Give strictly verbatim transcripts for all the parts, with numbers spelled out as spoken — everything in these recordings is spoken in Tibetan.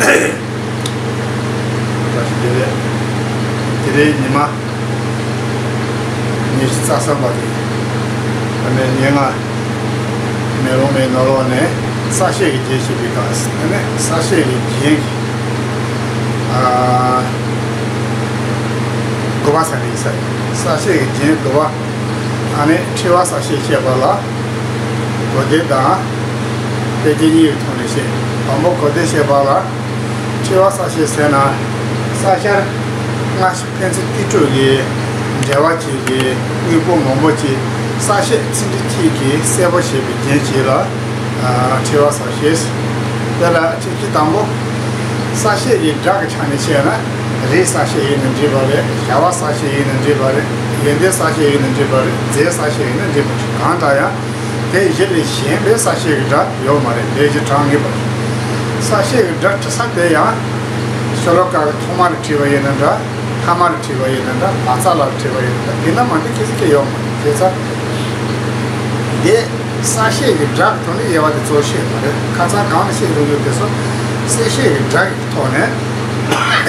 བཀྲ་ཤིས་བདེ་ལེགས། དེ་རིང་ཉི་མ་ཉི་ཤུ་རྩ་གསུམ་པ་དེ། ཨ་ནི་ཉེར་ལྔ། མེ་ལོང་མའི་ནང་ལོགས་ནས་གསལ་བཤད་ཀྱི་རྒྱན་བཤད་པའི་སྐབས། ཨ་ནི་གསལ་བཤད་ཀྱི་རྒྱན་གྱི། ཨ། དགུ་པ་ཟེར་ནི་ཡིན་ས། གསལ་བཤད་ཀྱི་རྒྱན་དགུ་པ། ཨ་ནི་འཁྲུལ་བ་གསལ་བཤད་བཤད་པ་ལ་གོ་བདེ་དང་དཔེ་རྒྱན་གཉིས་ཀྱི་ཐོག་ནས་བཤད། དང་པོ་གོ་བདེ་བཤད་པ་ལ། འཁྲུལ་བ་གསལ་བཤད་ཟེར་ན། གསལ་བཤད་སྔ་ཕན་ཚུན་ཏིག་ཏྲོ་གི་འབྲེལ་བ་གཅིག་གི་དངོས་པོ་མང་པོ་གཅིག་གསལ་བཤད་ཚིག་འབྲུ་གཅིག་གིས་གསལ་པོ་བྱེད་པའི་རྒྱན་གཅིག་ལ་འཁྲུལ་བ་གསལ་བཤད། དེ་ལ་ཚིག་གཅིག་དང་པོ། གསལ་བཤད་ཀྱི་སྒྲ་གི་ཆ་ནས་བཤད་ན། རིགས་གསལ་བཤད་ཡིན་ན་འགྲིག་པ་རེད། བྱ་བ་གསལ་བཤད་ཡིན་ན་འགྲིག་པ་རེད། ཡོན་ཏན་གསལ་བཤད་ཡིན་ན་འགྲིག་པ་རེད། རྫས་གསལ་བཤད་ཡིན་ན་འགྲིག་པ་རེད། གང་ལྟར་ཡང་། དེ་བཞི་ལས་གཞན་པའི་གསལ་བཤད་ཀྱི་སྒྲ་ཡོད་མ་རེད། དེ་བཞི་གྲངས་ངེས་པ་རེད། གསལ་བཤད་ཀྱི་སྒྲ་འབྲི་ས་དེ་ཡང་། ཤོ་ལོ་ཀ་གི་ཐོག་མ་ལ་བྲིས་པ་ཡིན་ན་འདྲ། ཐ་མ་ལ་བྲིས་པ་ཡིན་ན་འདྲ། མ་རྩ་ལ་བྲིས་པ་ཡིན་ན་འདྲ། དེ་འདྲ་མ་འདྲ་ཁྱད་པར་ཅི་ཡོད་མ་རེད། བྱས་ཙང་། འདི་གསལ་བཤད་ཀྱི་སྒྲ་གི་ཐོག་ནས་དབྱེ་བ་དེ་གཙོ་བོ་བཤད་པ་རེད། ཁ་སང་གང་ལ་བཤད་འགྲོ་རྒྱུ་དེ་ཚོ་གསལ་བཤད་ཀྱི་སྒྲ་གི་ཐོག་ནས་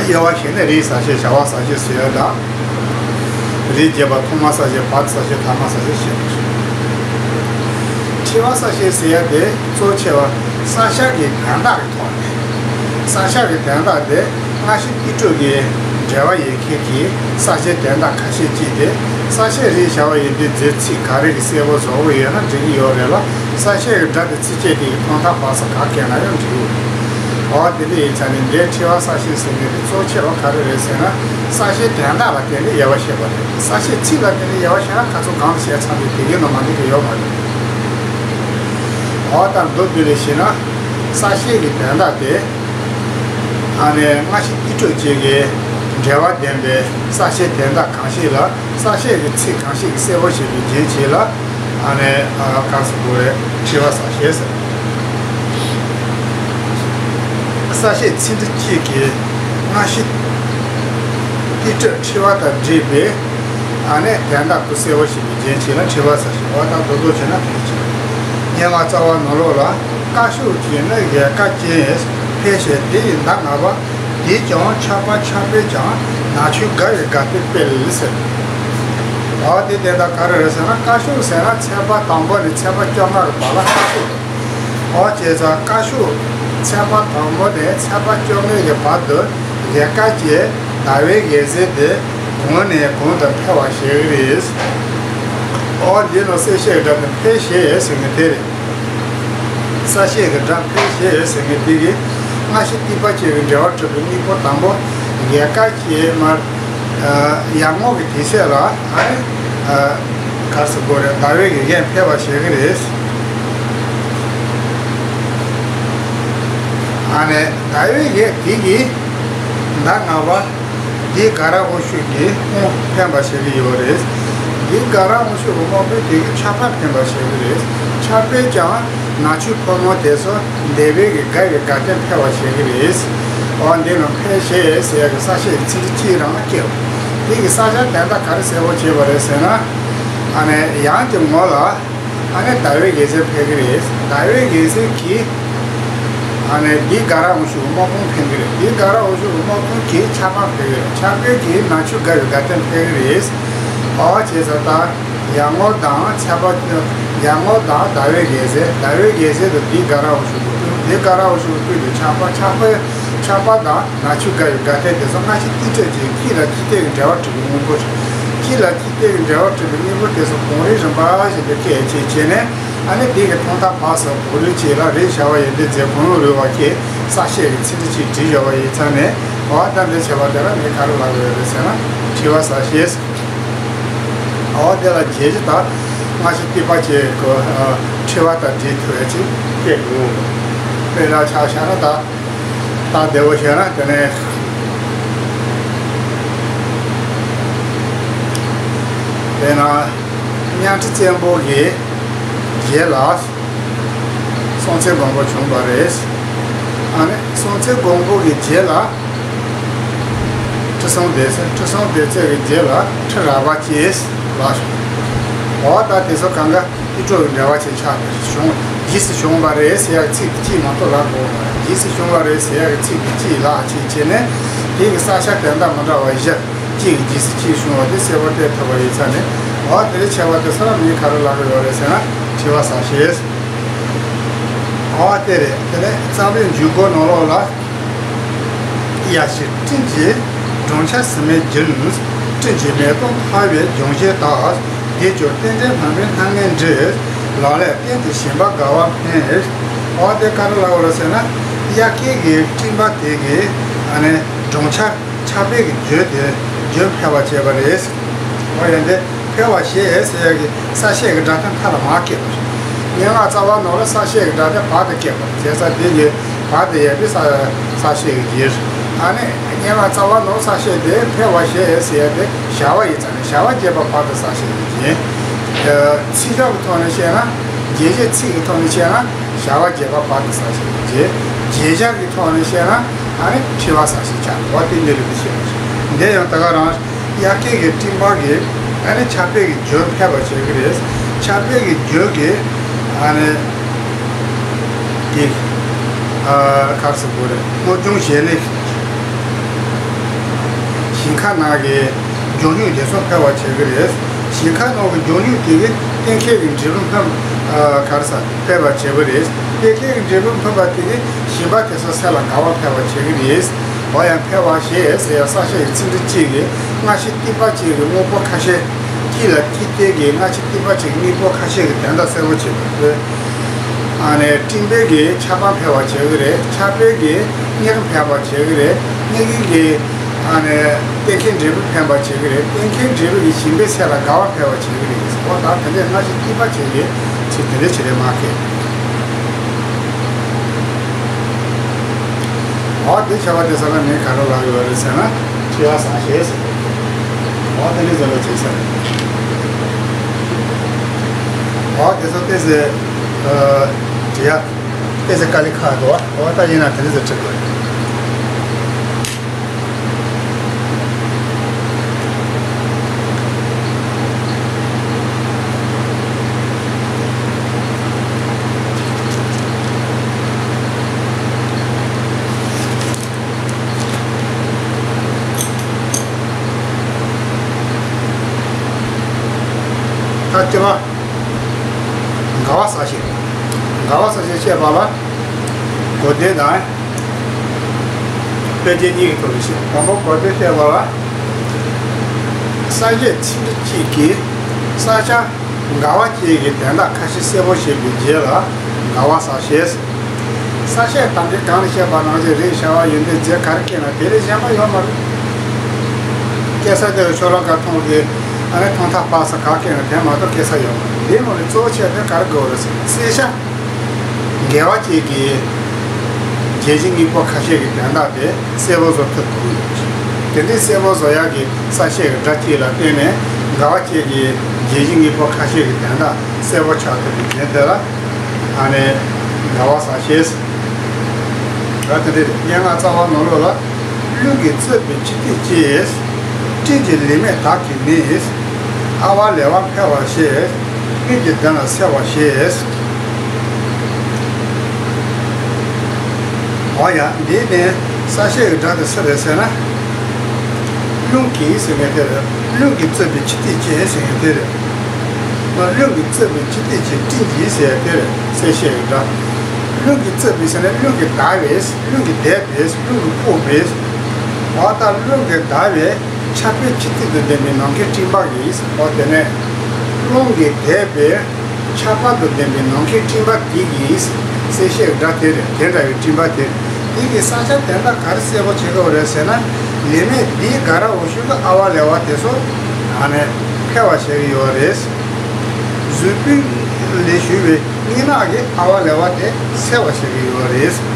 དབྱེ་བ་བཤད་ནས། རིགས་གསལ་བཤད། བྱ་བ་གསལ་བཤད་ཟེར་ཡ་དང་། རིགས་བརྒྱད་པ། ཐོག་མ་གསལ་བཤད། བར་དུ་གསལ་བཤད། ཐ་མ་གསལ་བཤད་བཤད་པ་རེད། འཁྲུལ་བ་གསལ་བཤད་ཟེར་ཡ་དེ་གཙོ་ཆེ་བ་གསལ་བྱེད་ཀྱི་དོན་དག་གི་ཐོག་ནས། གསལ་བྱེད་ཀྱི་དོན་དག་དེ་སྔ་ཕྱི་ཏིག་ཏྲོ་གི་འབྲེལ་བ་ཡོད་མཁན་གྱི་གསལ་བྱེད་དོན་དག་ཁ་ཤས་གཅིག་དེ། གསལ་བྱེད་རིགས་བྱ་བ་ཡོན་ཏན་རྫས་ཚིག་ག་རེ་གིས་གསལ་པོ་བཟོ་གི་ཡོད་ན་འགྲིག་གི་ཡོད་རེད་ལ། གསལ་བྱེད་ཀྱི་སྒྲ་དེ་ཚིགས་བཅད་དེ་གི་ཐོག་མཐའ་བར་གསུམ་ག་གས་ན་ཡང་འགྲིག་གི་ཡོད་རེད། འོ་དེ་འདྲ་ཡིན་ཙང་ནི་འདིར་འཁྲུལ་བ་གསལ་བཤད་ཟེར་མཁན་དེ་གཙོ་ཆེ་བ་ག་རེ་རེད་ཟེར་ན། གསལ་བྱེད་དོན་དག་ལ་བརྟེན་ནས་དབྱེ་བ་བཤད་པ་རེད། གསལ་བྱེད་ཚིག་ལ་བརྟེན་ནས་དབྱེ་བ་བཤད་ན་ཁ་སང་གང་བཤད་ཚར་དུས་དེ་གའི་ནང་མ་འགྲིག་གི་ཡོད་མ་རེད། འོ་ད་མདོར་བསྡུས་ནས་བཤད་ན། གསལ་བྱེད་ཀྱི་དོན་དག་དེ། ཨ་ནི་སྔ་ཕྱི་ཏིག་ཏྲོ་གཅིག་གི་འབྲེལ་བ་ལྡན་པའི་གསལ་བྱེད་དོན་དག་གང་ཞིག་ལ། གསལ་བྱེད་ཀྱི་ཚིག་གང་ཞིག་གིས་གསལ་པོ་བྱེད་པའི་རྒྱན་གཅིག་ལ། ཨ་ནི་ཨ་ག་ཟེར་དགོས་རེད། འཁྲུལ་བ་གསལ་བཤད་ཟེར། གསལ་བྱེད་ཚིག་འབྲུ་གཅིག་གིས་སྔ་ཕྱི་ཏིག་ཏྲོ་འཁྲུལ་བ་དང་འདྲེས་པའི་ཨ་ནི་དོན་དག་ཏུ་གསལ་པོ་བྱེད་པའི་རྒྱན་གཅིག་ལ་འཁྲུལ་བ་གསལ་བཤད། འོ་ད་མདོར་བསྡུས་བྱས་ན་དེ་འདྲ་ཅིག། སྙན་ངག་རྩ་བ་ནང་ལོགས་ལ། དཀར་ཕྱོགས་ཀྱི་ནི་ཡལ་ག་ཅན། འཕེལ་ཞིང་དེ་ཡི་མདའ་ལྔ་པ། དེས་ཀྱང་ཆགས་པ་ཆགས་པས་ཀྱང་ནག་ཆུ་དགའ་བའི་དགའ་སྟོན་སྤེལ་ཟེར། འོ་དེ་དོན་དག་ག་རེ་རེད་ཟེར་ན། དཀར་ཕྱོགས་ཟེར་ན་ཚེས་པ་དང་པོ་ནས་ཚེས་པ་བཅོ་ལྔ་གི་བར་ལ་དཀར་ཕྱོགས། འོ་བྱས་ཙང་དཀར་ཕྱོགས་ཚེས་པ་དང་པོ་ནས་ཚེས་པ་བཅོ་ལྔ་གི་བར་དུ་ཡལ་ག་ཅན་ཟླ་བའི་འོད་ཟེར་དེ་གོང་ནས་གོང་དུ་འཕེལ་བར་བྱེད་ཀྱི་རེད། འོ་འདི་ལ་གསལ་བཤད་སྒྲ་དེ་འཕེལ་ཞེས་ཟེར་མཁན་དེ་རེད། གསལ་བཤད་ཀྱི་སྒྲ་འཕེལ་ཞེས་ཟེར་མཁན་དེ་གིས་སྔ་ཕྱི་ཏིག་པ་གཅིག་གི་འབྲེལ་བ་གྲུབ་པའི་དངོས་པོ་དང་པོ་ཡལ་ག་ཅན་མར་ཡར་ངོ་གི་དུས་ཚོད་ལ། ཨ་ནི་ག་རེ་ཟེར་དགོས་རེད། ཟླ་བའི་འོད་འཕེལ་བར་བྱེད་ཀྱི་རེད། ཨ་ནི་ཟླ་བའི་འོད་དེ་གིས་མདའ་ལྔ་པ། འདི་དགའ་རབ་དབང་ཕྱུག་གི་དཔུང་འཕེན་པར་བྱེད་ཀྱི་ཡོད་རེད། འདི་དགའ་རབ་དབང་ཕྱུག་གི་དམག་དཔུང་དེ་གིས་ཆགས་པ་འཕེན་པར་བྱེད་ཀྱི་རེད། ཆགས་པས་ཀྱང་ནག་ཆུའི་ཕོ་མོ་དེ་ཚོ་འདོད་པའི་དགའ་བའི་དགའ་སྟོན་འཕེལ་བར་བྱེད་ཀྱི་རེད། འོ་འདི་ལ་འཕེལ་ཞེས་ཟེར་ཡག་གི་གསལ་བཤད་ཀྱི་ཚིག་འབྲུ་གཅིག་རང་ལ་སྐྱེའོ། དེ་གི་གསལ་བྱ་དོན་དག་ག་རེ་གསལ་པོ་བྱེད་པ་རེད་ཟེར་ན། ཨ་ནི་ཡང་གཅིག་ངོ་ལ། ཨ་ནི་ཟླ་བའི་འོད་ཟེར་འཕེལ་གྱི་རེད། ཟླ་བའི་འོད་ཟེར་གྱིས་ཨ་ནི་འདི་དགའ་རབ་དབང་ཕྱུག་གི་དམག་དཔུང་འཕེན་གྱི་རེད། འདི་དགའ་རབ་དབང་ཕྱུག་གི་དམག་དཔུང་གིས་ཆགས་པ་འཕེལ་གྱི་རེད། ཆགས་པའི་གིས་ནག་ཆུ་དགའ་བའི་དགའ་སྟོན་འཕེལ་གྱི་རེད། འོ་བྱས་ཙང་ད་ཡར་ངོ་དང་ཚེས་པ། ཡར་ངོ་དང་ཟླ་བའི་འོད་ཟེར། ཟླ་བའི་འོད་ཟེར་དུ་འདི་དགའ་རབ་དབང་ཕྱུག་གི་དཔུང་། འདི་དགའ་རབ་དབང་ཕྱུག་གི་དཔུང་དུ་ཆགས་པ། ཆགས་པའི་ཆགས་པ་དང་ནག་ཆུ་དགའ་བའི་དགའ་སྟོན་དེ་ཚོ་སྔ་ཕྱི་ཏིག་ཏྲོ་གཅིག་གི་དཀྱིལ་ལ་དཀྱིལ་དེ་གི་འབྲེལ་བ་གྲུབ་པའི་དངོས་པོ་རེད། དཀྱིལ་ལ་དེ་གི་འབྲེལ་བ་གྲུབ་པའི་དངོས་པོ་དེ་ཚོ་གོང་རིམ་རིམ་པ་བཞིན་དུ་སྐད་ཅིག་བྱས་ནས། ཨ་ནི་དེ་གི་ཐོག་མཐའ་བར་གསུམ་གོང་རིམ་གཅིག་ལ་རིགས་བྱ་བ་ཡོན་ཏན་རྫས་གང་རུང་རུང་བ་གི་གསལ་བཤད་ཀྱི་ཚིག་འབྲུ་གཅིག་བྲིས་ཡོད་པ་ཡིན་ཙང་ནས། འོ་ད་འདི་བྱས་པ་དེ་ལ་ངས་ག་རེ་ལབ་ཡོད་རེད་ཟེར་ན། འཁྲུལ་བ་གསལ་བཤད་ཟེར། འོ་དེ་ལ་རྒྱས་གཞི་དང་སྔ་ཕྱི་ཏིག་པ་བཅས་ཀྱི་འཁྲུལ་བ་དང་འདྲེས་ཐུབ་ཡ་ཅིག་སྐྱེ་དགོས། དཔེར་ན་ཆ་བཞག་ན་ད། ད་བདེ་བོ་བཤད་ན་དེ་ནས། དཔེར་ན། གཉའ་ཁྲི་བཙན་པོ་གི་རྗེས་ལ་སྲོང་བཙན་སྒམ་པོ་བྱུང་བ་རེད། ཨ་ནི་སྲོང་བཙན་སྒམ་པོ་གི་རྗེས་ལ་ཁྲི་སྲོང་ལྡེ་བཙན། ཁྲི་སྲོང་ལྡེ་བཙན་གི་རྗེས་ལ་ཁྲི་རལ་པ་ཅན་ལ་བྱུང་། འོ་ད་དེ་ཚོ་གང་ག་ཏིག་ཏྲོ་གི་འབྲེལ་བ་ཅན་ཆགས་ཏེ་བྱུང་། རྗེས་སུ་བྱུང་བ་རེད་ཟེར་ཡག་ཚིག་དེ་གཅིག་མ་གཏོགས་ལབ་དགོས་པ་རེད། རྗེས་སུ་བྱུང་བ་རེད་ཟེར་ཡག་ཚིག་དེ་གཅིག་ལབ་ཅིག་བྱས་ནས་དེ་གི་ས་ཆ་དོན་དག་མི་འདྲ་བ་བཞི་གཅིག་གི་རྗེས་སུ་གཅིག་བྱུང་བ་དེ་གསལ་པོ་སྟེར་ཐུབ་པ་ཡིན་ཙང་ནས། འོ་དེ་རེད། ཆེ་བ་དེ་ས་ལ་མི་ག་རེ་ལབ་ཀྱི་ཡོད་རེད་ཟེར་ན་མཁྲིས་པ་ཟ་ཤེས། འོ་དེ་རེད། དེ་ནས་རྩ་བའི་འཇུག་སྒོ་ནང་ལོགས་ལ། གཡའ་ཞིག་སྤྲིན་གྱི་སྦྲང་ཆར་བསིལ་མའི་རྒྱུན། སྤྲིན་གྱི་མེ་ཏོག་འཐར་བའི་ལྗོན་ཤིང་དག་དེ་ཀྱང་རྟེན་འབྲེལ་སྨིན་པའི་སྣང་བརྙན་འབྲི། ལག་ལེན་རྟེན་དུ་བྱིན་པ་དགའ་བ་འཕེལ། འོ་དེ་ག་རེ་ལབ་པ་རེད་ཟེར་ན། དབྱར་ཁའི་གི་སྤྲིན་པ་དེ་གི་ཨ་ནི་སྦྲང་ཆར་ཆར་པའི་གི་རྒྱུན་དེ་རྒྱུན་འཕེལ་བར་བྱེད་པ་རེད། འོ་ཡང་དེ་འཕེལ་བར་བྱེད་ཟེར་ཡག་གི་ས་བཤད་ཀྱི་སྒྲ་དོན་མཐའ་ལ་མར་སྐྱེལ་བ་རེད། སྙན་ངག་རྩ་བ་ནང་ལ་ས་བཤད་ཀྱི་སྒྲ་དོན་བར་དུ་སྐྱེལ་བ་རེད། བྱས་ཙང་དེ་གི་བར་དུ་ཡོད་པའི་ས་ས་བཤད་ཀྱི་རྒྱན། ཨ་ནི་སྙན་ངག་རྩ་བ་ནང་ས་བཤད་དེ་འཕེལ་བར་བྱེད་ཟེར་ཡག་དེ་བྱ་བ་ཡིན་ཙང་ནས་བྱ་བ་བྱེད་པ་བར་དུ་ས་བཤད་ཀྱི་རྒྱན། ཚིག་ཞབས་ཀྱི་ཐོག་ནས་བཤད་ན། རྒྱན་བྱས་ཚིག་གི་ཐོག་ནས་བཤད་ན་བྱ་བ་བྱེད་པ་བར་དུ་ས་བཤད་ཀྱི་རྒྱན། རྒྱན་ཞབས་ཀྱི་ཐོག་ནས་བཤད་ན་ཨ་ནི་མཁྲིས་པ་ཟ་ཤེས་བྱ་བ་དེ་འདི་རེད་དེ་བཤད་པ་རེད། འདི་ཡང་ད་ག་རང་། དབྱར་ཁའི་གི་སྤྲིན་པ་གིས་ཨ་ནི་ཆར་པའི་གི་རྒྱུན་འཕེལ་བར་བྱེད་ཀྱི་རེད། ཆར་པའི་གི་རྒྱུན་གྱིས་ཨ་ནི་དེ་ཨ་ག་རེ་ཟེར་དགོས་རེད། སྔོ་ལྗང་ཞལ་ནས་ཞིང་ཁ་ནང་གི་ལྗོན་ཤིང་དེ་ཚོ་འཕེལ་བར་བྱེད་ཀྱི་རེད། ཞིང་ཁ་ནང་གི་ལྗོན་ཤིང་དེ་གིས་གཏན་འཁེལ་གྱི་འབྲས་བུ་སྨིན། ཨ་ག་རེ་ཟ། འཕེལ་བར་བྱེད་ཀྱི་རེད། གཏན་འཁེལ་གྱི་འབྲས་བུ་སྨིན་པ་དེ་གིས་བྱིས་པ་དེ་ཚོ་སེམས་ལ་དགའ་བ་འཕེལ་བར་བྱེད་ཀྱི་རེད། འོ་ཡང་འཕེལ་བར་བྱེད་ཟེར་ཡག་ས་བཤད་ཀྱི་ཚིག་འབྲུ་གཅིག་གིས་སྔ་ཕྱི་རྟིང་པ་གཅིག་གི་དངོས་པོ་ཁ་ཤས། དཀྱིལ་ལ་དཀྱིལ་བརྟེན་གྱི་སྔ་ཕྱི་རྟིང་པ་གཅིག་གི་དངོས་པོ་ཁ་ཤས་ཀྱི་དོན་དག་གསལ་པོ་བྱེད་པ་རེད། ཨ་ནི་སྤྲིན་པའི་གི་ཆར་པ་འཕེལ་བར་བྱེད་ཀྱི་རེད། ཆར་པའི་གི་མྱུར་འཕེལ་བར་བྱེད་ཀྱི་རེད། མྱུ་གུའི་གི་ཨ་ནི་གཏན་འཁེལ་འབྲས་བུ་འཕེལ་བར་བྱེད་ཀྱི་རེད། གཏན་འཁེལ་འབྲས་བུ་གིས་བྱིས་པའི་སེམས་ལ་དགའ་བ་འཕེལ་བར་བྱེད་ཀྱི་རེད། འོ་ད་དེ་འདྲའི་སྔ་ཕྱི་རྟིང་པ་བྱེད་ཀྱི་ཚིག་དེ་འདྲ་བྱེད་རེད་མ་ཁེ། འོ་དེ་བྱ་བ་དེ་ས་ལ་ངས་ག་རེ་ལབ་ཡོད་རེད་ཟེར་ན། མཁྲིས་པ་ཟ་ཤེས་ཟེར། འོ་དེ་ནི་ཟེར་ལ་བྱེད་ས་རེད། འོ་དེ་ཚོ་ཏོག་ཙམ་ཨ་བྲིས་ཡ། ཏོག་ཙམ་དཀའ་ལས་ཁག་འདུག་འོ་ད་ཡིན་ན་དེ་འདྲ་ཟེར་ཁྲིད་དགོས། ད་ལྟ་བ། དགའ་བ་ཟ་ཤེས། དགའ་བ་ཟ་ཤེས་བཤད་པ་ལ་གོ་བདེ་དང་དཔེ་ཆ་གཉིས་ཀྱི་ཐོག་ནས་བཤད། དང་པོ་གོ་བདེ་བཤད་པ་ལ། ས་བཤད་ཚིག་འབྲུ་གཅིག་གིས་ས་ཆ་དགའ་བ་བཅས་ཀྱི་དོན་དག་ཁ་ཤས་གསལ་པོ་བྱེད་པའི་རྗེས་ལ་དགའ་བ་ཟ་ཤེས། ས་བཤད་དང་པོའི་སྒང་ལ་བཤད་པ་ནང་བཞིན་རེད། བྱ་བ་ཡོན་ཏན་རྫས་ག་རེ་སྐྱེས་ན་དེ་ལས་གཞན་པ་ཡོད་མ་རེད། སྐྱེ་ས་དེ་ལ་ཤོ་ལོ་ཀ་མཐོང་གི། ཨ་ནི་མཐོང་ཐག་པ་ས་ག་སྐྱེས་ན་དེ་མ་གཏོགས་སྐྱེ་ས་ཡོད་མ་རེད། དེའི་ནང་ནས་གཙོ་བོ་ཆེ་དེ་ག་རེ་དགོས་རེད་ཟེར་ན་གསལ་བྱ། འགལ་བ་བཅས་ཀྱི་རྒྱས་གཞི་དངོས་པོ་ཁ་ཤས་ཀྱི་དོན་དག་དེ་གསལ་པོ་བཟོ་ཐུབ་དགོས་ཡོད། དེ་འདྲའི་གསལ་པོ་བཟོ་ཡག་གི་ས་བཤད་ཀྱི་སྒྲ་གཅིག་ལ་བརྟེན་ནས་འགལ་བ་བཅས་ཀྱི་རྒྱས་གཞི་དངོས་པོ་ཁ་ཤས་ཀྱི་དོན་དག་གསལ་པོ་ཆགས་ཐུབ་པའི་རྒྱུ་དེ་ལ་ཨ་ནི་འགལ་བ་ཟ་ཤེས། ད་དེ་འདྲའི་སྙན་ངག་རྩ་བ་ནང་ལོགས་ལ། རླུང་གིས་གཙོས་པའི་འཆི་ལྟས་ཀྱིས། སྤྲིན་གྱི་ལི་མས་བདག་གི་མིག་ཨ་ཝ་ལེ་བ་འཕེལ་བར་བྱེད། སྨིན་གྱི་གདན་ལ་འཚེར་བར་བྱེད། འོ་ཡ། འདིའི་ནི་ས་བཤད་ཀྱི་སྒྲ་དེ་སུ་རེད་ཟེར་ན། རླུང་གིས་ཟེར་མཁན་དེ་རེད། རླུང་གིས་གཙོས་པའི་འཆི་ལྟས་ཀྱིས་ཟེར་མཁན་དེ་རེད། རླུང་གིས་གཙོས་པའི་འཆི་ལྟས་ཀྱིས་སྤྲིན་གྱིས་ཟེར་དེ་རེད། ས་བཤད་ཀྱི་སྒྲ། རླུང་གིས་གཙོས་པའི་ཟེར་ན་རླུང་གིས་བདས་པས། རླུང་གིས་བདས་པས། རླུང་གིས་ཕོག་པས། འོ་ད་རླུང་གིས་བདས་པའི་ཆར་པའི་འཆི་ལྟས་དང་ལྡན་པའི་ནམ་མཁའི་སྤྲིན་པ་གིས། འོ་དེ་ནས་རླུང་གིས་བདས་པའི་ཆར་པ་དང་ལྡན་པའི་ནམ་མཁའི་སྤྲིན་པ་དེ་གིས། གསལ་བཤད་སྒྲ་དེ་རེད། དེ་འདྲ་བའི་སྤྲིན་པ་དེ། དེ་གིས་ས་ཆ་དེ་འདྲ་ག་རེ་གསལ་པོ་བྱེད་དགོས་རེད་ཟེར་ན། ལི་མས་འདིའི་ག་ར་འོག་ཤུལ་གྱི་ཨ་ཝ་ལེ་བ་དེ་ཚོ་ཨ་ནི་འཕེལ་བ་བྱེད་ཀྱི་ཡོད་རེད། གཟུགས་པོའི་ལས་ཞུ་བའི་གཉིས་ནག་གི་ཨ་ཝ་ལེ་བ་དེ་འཚེར་བ་བྱེད་ཀྱི་ཡོད་རེད།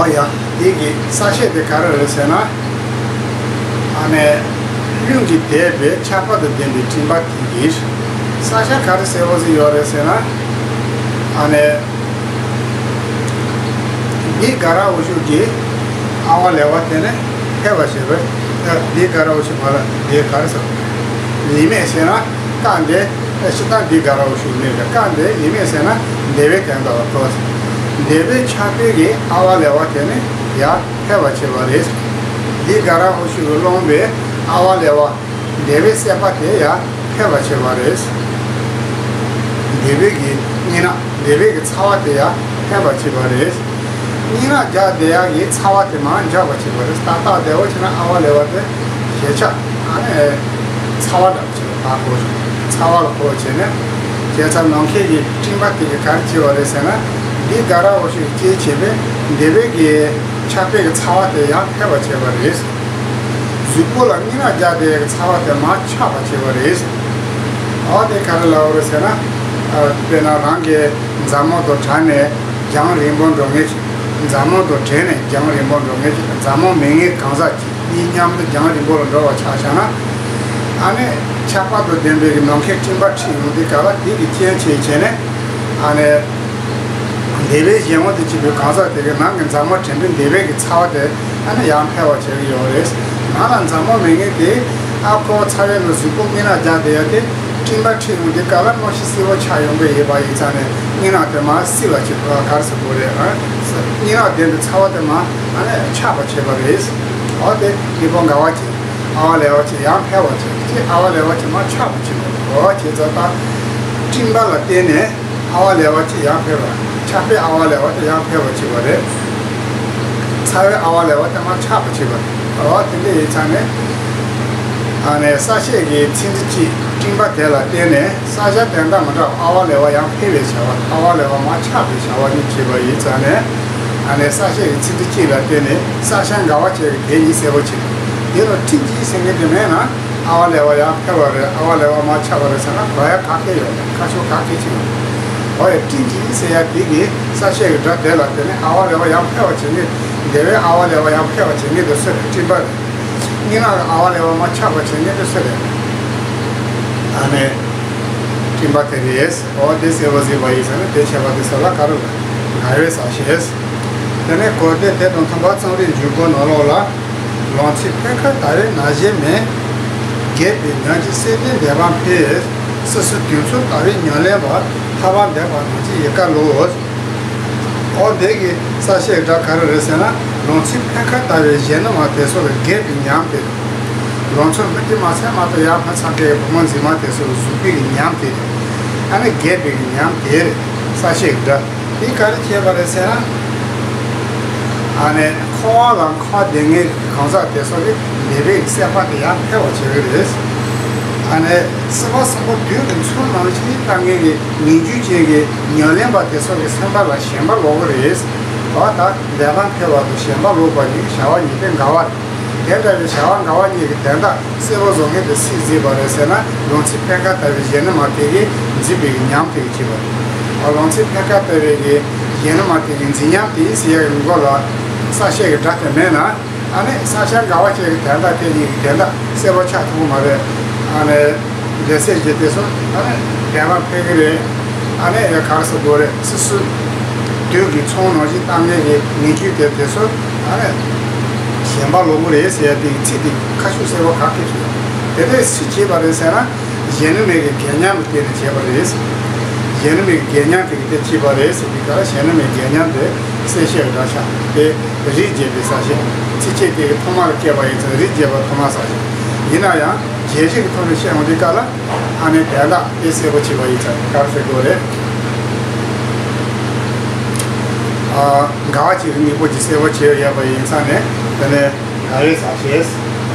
ཨོ་ཡ། འདི་གི་ས་བཤད་དེ་ག་རེ་རེད་ཟེར་ན། ཨ་ནི། ཡུན་གྱིས་འདས་པའི་ཆགས་པ་དང་ལྡན་པའི་སྤྲིན་པ་དེ་ཡིས། ས་ཆ་ག་རེ་གསལ་པོ་ཞིག་ཡོད་རེད་ཟེར་ན། ཨ་ནི། འདི་ག་ར་འོ་ཤུགས་ཀྱིས་ཨ་བ་ལེ་བ་དེ་ནས་ཕེབས་པ་བྱེད་པས། འདི་ག་ར་འོ་ཤུགས་མ་ལ་འདི་ག་རེ་ཟེར། ལི་མེ་ཟེར་ན་ཀ་འདི་ཤི་ཏང་འདི་ག་ར་འོ་ཤུགས་མེད་པས། ཀ་འདི་ལི་མེ་ཟེར་ན་འདས་པའི་དོན་དག་ལ་གོ། འདས་པའི་ཆགས་པའི་གི་ཨ་བ་ལེ་བ་དེ་ནས་ཡར་ཕེབས་པ་བྱེད་པ་རེད། འདི་ག་ར་འོ་ཤུགས་ཀྱིས་སློང་བའི་ཨ་བ་ལེ་བ། འདས་པའི་སྲེད་པ་དེ་ཡང་ཕེབས་པར་བྱེད་པ་རེད། འདས་པའི་གི་གཉིས་སྣང་འདས་པའི་གི་ཚ་བ་དེ་ཡང་ཕེབས་པར་བྱེད་པ་རེད། གཉིས་སྣང་རྒྱ་དེ་ཡང་གི་ཚ་བ་དེ་མར་འཇགས་པར་བྱེད་པ་རེད། ཏག་ཏག་བདེ་བོ་བྱས་ན་ཨ་བ་ལེ་བ་དེ་ཞེས་ཆགས། ཨ་ནི་ཚ་བ་འདྲ་བོ་བྱས་ན་ད་གོ། ཚ་བ་ལ་གོ་བྱས་ནས་བྱས་ཙང་ནམ་མཁའི་གི་སྤྲིན་པ་དེ་གི་ག་རེ་བྱེད་པ་རེད་ཟེར་ན། འདི་ག་ར་འོ་ཤུགས་ཀྱིས་བྱེད་པས་འདས་པའི་གི་ཆགས་པའི་གི་ཚ་བ་དེ་ཡང་ཕེབས་པར་བྱེད་པ་རེད། གཟུགས་པོ་ལ་གཉིས་སྣང་རྒྱ་དེ་ཚ་བ་དེ་མར་ཆགས་པར་བྱེད་པ་རེད། འོ་དེ་ག་རེ་ལབ་རེད་ཟེར་ན། ཨ། དཔེར་ན་རང་གི་མཛའ་མོ་དང་བྲལ་ནས་རྒྱང་རིང་པོ་འགྲོ་མཁན་ཞིག་མཛའ་མོ་དང་བྲལ་ནས་རྒྱང་རིང་པོ་འགྲོ་མཁན་ཞིག་མཛའ་མོ་མེད་མཁན་གང་ཟག་ཅིག་གཉིས་མཉམ་དུ་རྒྱང་རིང་པོ་ལ་འགྲོ་བ་ཆ་བཞག་ན། ཨ་ནི་ཆགས་པ་དང་ལྡན་པའི་གི་ནམ་མཁའི་སྤྲིན་པ་འཁྲིགས་ཡོང་དུས་སྐབས་ལ་དེ་གི་རྐྱེན་བྱས་བྱས་ནས་ཨ་ནི། འདས་པའི་གཞན་དབང་དུ་གྱུར་པའི་གང་ཟག་དེ་གའི་ནང་གི་མཛའ་མོ་དྲན་པའི་འདས་པའི་གི་ཚ་བ་དེ་ཨ་ནི་ཡང་འཕེལ་བར་བྱེད་ཀྱི་ཡོད་རེད། ནང་ལ་མཛའ་མོ་མེད་མཁན་དེ་ཨ་ཁོ་ཚ་བའི་ནང་གཟུགས་པོ་གཉིས་སྣང་རྒྱ་དེ་ཡ་དེ་སྤྲིན་པ་འཁྲིགས་ཡོང་དུས་སྐབས་ལ་རྨང་གཞི་བསིལ་པོ་ཆགས་ཡོང་གི་ཡོད་པ་ཡིན་ཙང་ནས་གཉིས་སྣང་དེ་མར་བསིལ་བ་བྱེད་དགོས། ག་རེ་ཟེར་དགོས་རེད། ཨ། གཉིས་སྣང་ལྡན་པའི་ཚ་བ་དེ་མར་ཨ་ནི་ཆགས་པར་བྱེད་པ་རེད། འོ་དེ་གཉིས་པོ་འགལ་བ་བྱེད། ཨ་བ་ལེ་བ་བྱེད། ཡང་འཕེལ་བ་བྱེད། ཅེས་ཨ་བ་ལེ་བ་བྱེད་མར་ཆགས་པ་བྱེད་པ་རེད། འོ་བྱེད་ཙང་ད་སྤྲིན་པ་ལ་བརྟེན་ནས། ཨ་བ་ལེ་བ་ཅིག་ཡར་འཕེལ་བ། ཆགས་པའི་ཨ་བ་ལེ་བ་དེ་ཡར་འཕེལ་བ་བྱེད་པ་རེད། ཚ་བའི་ཨ་བ་ལེ་བ་དེ་མར་ཆགས་པ་བྱེད་པ་རེད། འོ་དེ་འདྲ་ཡིན་ཙང་ནས། ཨ་ནས་ས་གཞི་གི་ཚིག་འདི་གཅིག་སྤྲིན་པ་དེ་ལ་བརྟེན་ནས་ས་ཆ་དོན་དག་མི་འདྲ་བ་ཨ་བ་ལེ་བ་ཡར་འཕེལ་བའི་བྱ་བ། ཨ་བ་ལེ་བ་མར་ཆགས་པའི་བྱ་བ་གཉིས་བྱེད་པ་ཡིན་ཙང་ནས། ཨ་ནས་ས་གཞི་གི་ཚིག་འདི་གཅིག་ལ་བརྟེན་ནས་ས་ཆ་འགལ་བ་བྱས་པའི་དེ་གཉིས་གསལ་པོ་བྱེད། དེ་ལ་སྤྲིན་གཅིག་ཟེར་མཁན་དེ་མེད་ན། ཨ་བ་ལེ་བ་ཡར་འཕེལ་བ་རེད། ཨ་བ་ལེ་བ་མར་ཆགས་པ་རེད་ཟེར་ན་གོ་ཡ་ག་གེ་ཡོད་མེད། ཁ་ཕྱོགས་ག་གེ་ཅིག་ཡོད། འོ་ཡ་སྤྲིན་གྱིས་ཟེར་ཡ་དེ་གི་ས་གཞི་གི་སྒྲ་དེ་ལ་བརྟེན་ནས་ཨ་བ་ལེ་བ་ཡར་འཕེལ་བ་བྱེད་ངེས། འདས་པའི་ཨ་བ་ལེ་བ་ཡར་འཕེལ་བ་བྱེད་ངེས་དེ་སུ་རེད། སྤྲིན་པ་རེད། གཉིས་སྣང་གི་ཨ་བ་ལེ་བ་མར་ཆགས་པ་བྱེད་ངེས་དེ་སུ་རེད། ཨ་ནི། སྤྲིན་པ་དེ་རེད། འོ་དེ་གསལ་པོ་གཟིགས་པ་ཡིན་ཟེར་ན་དེ་བྱས་པ་དེ་ས་ལ་ག་རུ་རེད། འགལ་བའི་ས་གཞི། དེ་ནས་གོ་བདེ་དེ་དང་མཐུན་པར་རྩོམ་རིག་འཇུག་སྒོ་ནང་ལོགས་ལ། ལང་ཚོའི་འཕེལ་ཁ་ལྟ་བའི་ན་གཞི་མེད། རྒས་པའི་ཉམས་ཀྱིས་སྲེད་པའི་འདོད་པ་འཕེལ། སོ་སོའི་དུས་ཚོད་ལྟ་བའི་ཉམས་ལེན་པ། ལྷག་པར་འདས་པ་རང་གི་ཡལ་ག་ལོ། འོ་འདི་གི་ས་གཞི་སྒྲ་ག་རེ་རེད་ཟེར་ན། ལང་ཚོའི་འཕེལ་ཁ་ལྟ་བའི་གཞི་ནི་མ་དེ་ཚོ་གི་རྒས་པའི་ཉམས་དེ། ལང་ཚོ་སྨིན་གྱི་མ་ཚད་མ་གཏོགས་ཡར་མ་ཚང་མཁན་གྱི་བུ་མོ་མཛེས་མ་དེ་ཚོ་གི་གཟུགས་པོའི་གི་ཉམས་དེ། ཨ་ནི་རྒས་པའི་གི་ཉམས་དེ་རེད། ས་གཞི་སྒྲ། འདི་ག་རེ་བྱས་པ་རེད་ཟེར་ན། ཨ་ནི་འཁོར་བ་ལ་འཁོར་བསྡད་མཁན་གྱི་གང་ཟག་དེ་ཚོ་གི་འདས་པའི་སྲེད་པ་དེ་ཡར་འཕེལ་བ་བྱེད་ཀྱི་རེད། ཨ་ནི་སྲིད་པ་གསུམ་པོ་དུས་ཀྱི་མཚོ་ནང་བཞིན་ལྟ་མཁན་གྱི་ངེས་འབྱུང་ཅན་གྱི་ཉམས་ལེན་པ་དེ་ཚོ་གི་སེམས་པ་ལ་ཞེན་པ་ལོག་གི་རེད། འོ་ད་འདས་པ་འཕེལ་བ་དང་ཞེན་པ་ལོག་པ་གཉིས་བྱ་བ་ཉིས་ལྡན་འགལ་བ་རེད། དེ་འདྲ་བའི་བྱ་བ་འགལ་བ་གཉིས་ཀྱི་དོན་དག་གསལ་པོ་བཟོ་མཁན་དེ་སུས་གཟིགས་པ་རེད་ཟེར་ན། ལང་ཚོའི་འཕེལ་ཁ་ལྟ་བུའི་གཞི་ནི་མ་དེ་གིས་གཟིགས་པའི་ཉམས་དེ་གིས་བྱས་པ་རེད། ཨ། ལང་ཚོའི་འཕེལ་ཁ་ལྟ་བུའི་གི་གཞི་ནི་མ་དེ་གིས་གཟིགས་ཉམས་དེ་ཟེར་ཡག་གི་མགོ་ལ་ས་གཞི་གི་སྒྲ་དེ་མེད་ན། ཨ་ནི་ས་ཆ་འགལ་བ་བྱས་ཀྱི་དོན་དག་དེ་གཉིས་ཀྱི་དོན་དག་གསལ་པོ་ཆགས་ཐུབ་ཀྱི་མ་རེད། ཨ་ནི། འདས་ཚད་ཀྱི་དེ་ཚོ་ཨ་ནི་འདས་པ་འཕེལ་གྱི་རེད། ཨ་ནི་ཡ་ག་རེ་ཟེར་དགོས་རེད། སོ་སོའི་དུས་ཀྱི་མཚོ་ནང་བཞིན་ལྟ་མཁན་གྱི་ངེས་འབྱུང་དེ་དེ་ཚོ་ཨ་ནི་ཞེན་པ་ལོག་གི་རེད་ཟེར་ཡ་དེ་གི་ཚིག་དེ་ཁ་ཤུགས་གསལ་པོ་ག་གེ་བྱུང་། དེ་དེ་སུས་བྱས་པ་རེད་ཟེར་ན། གཞི་ནི་མེད་ཀྱི་རྒས་ཉམས་ལ་བརྟེན་ནས་བྱས་པ་རེད། གཞི་ནི་མེད་ཀྱི་རྒས་ཉམས་དེ་གིས་དེ་བྱས་པ་རེད་ཟེར་དུས་སྐབས་ལ་གཞི་ནི་མེད་རྒས་ཉམས་དེ་གསལ་བཤད་ཀྱི་སྒྲ་ཆགས་དེ་རིགས་བརྒྱད་པའི་ས་གཞི། ཚིགས་བཅད་དེ་གི་ཐོག་མ་ལ་སྐྱེས་པ་ཡིན་ཙང་རིགས་བརྒྱད་པ་ཐོག་མ་ས་གཞི། ཡིན་ན་ཡང་རྒྱས་གཞི་གི་ཐོག་ནས་བཤད་ཡོང་དུས་སྐབས་ལ། ཨ་ནི་དོན་དག་དེ་གསལ་པོ་བྱས་པ་ཡིན་ཙང་ག་རེ་ཟེར་དགོས་རེད། ཨ། འགལ་བ་གཅིག་གི་དངོས་པོ་གཅིག་གསལ་པོ་བྱས་ཡོད་པ་ཡིན་ཙང་ནས་དེ་ནས་འགལ་བའི་ས་གཞི།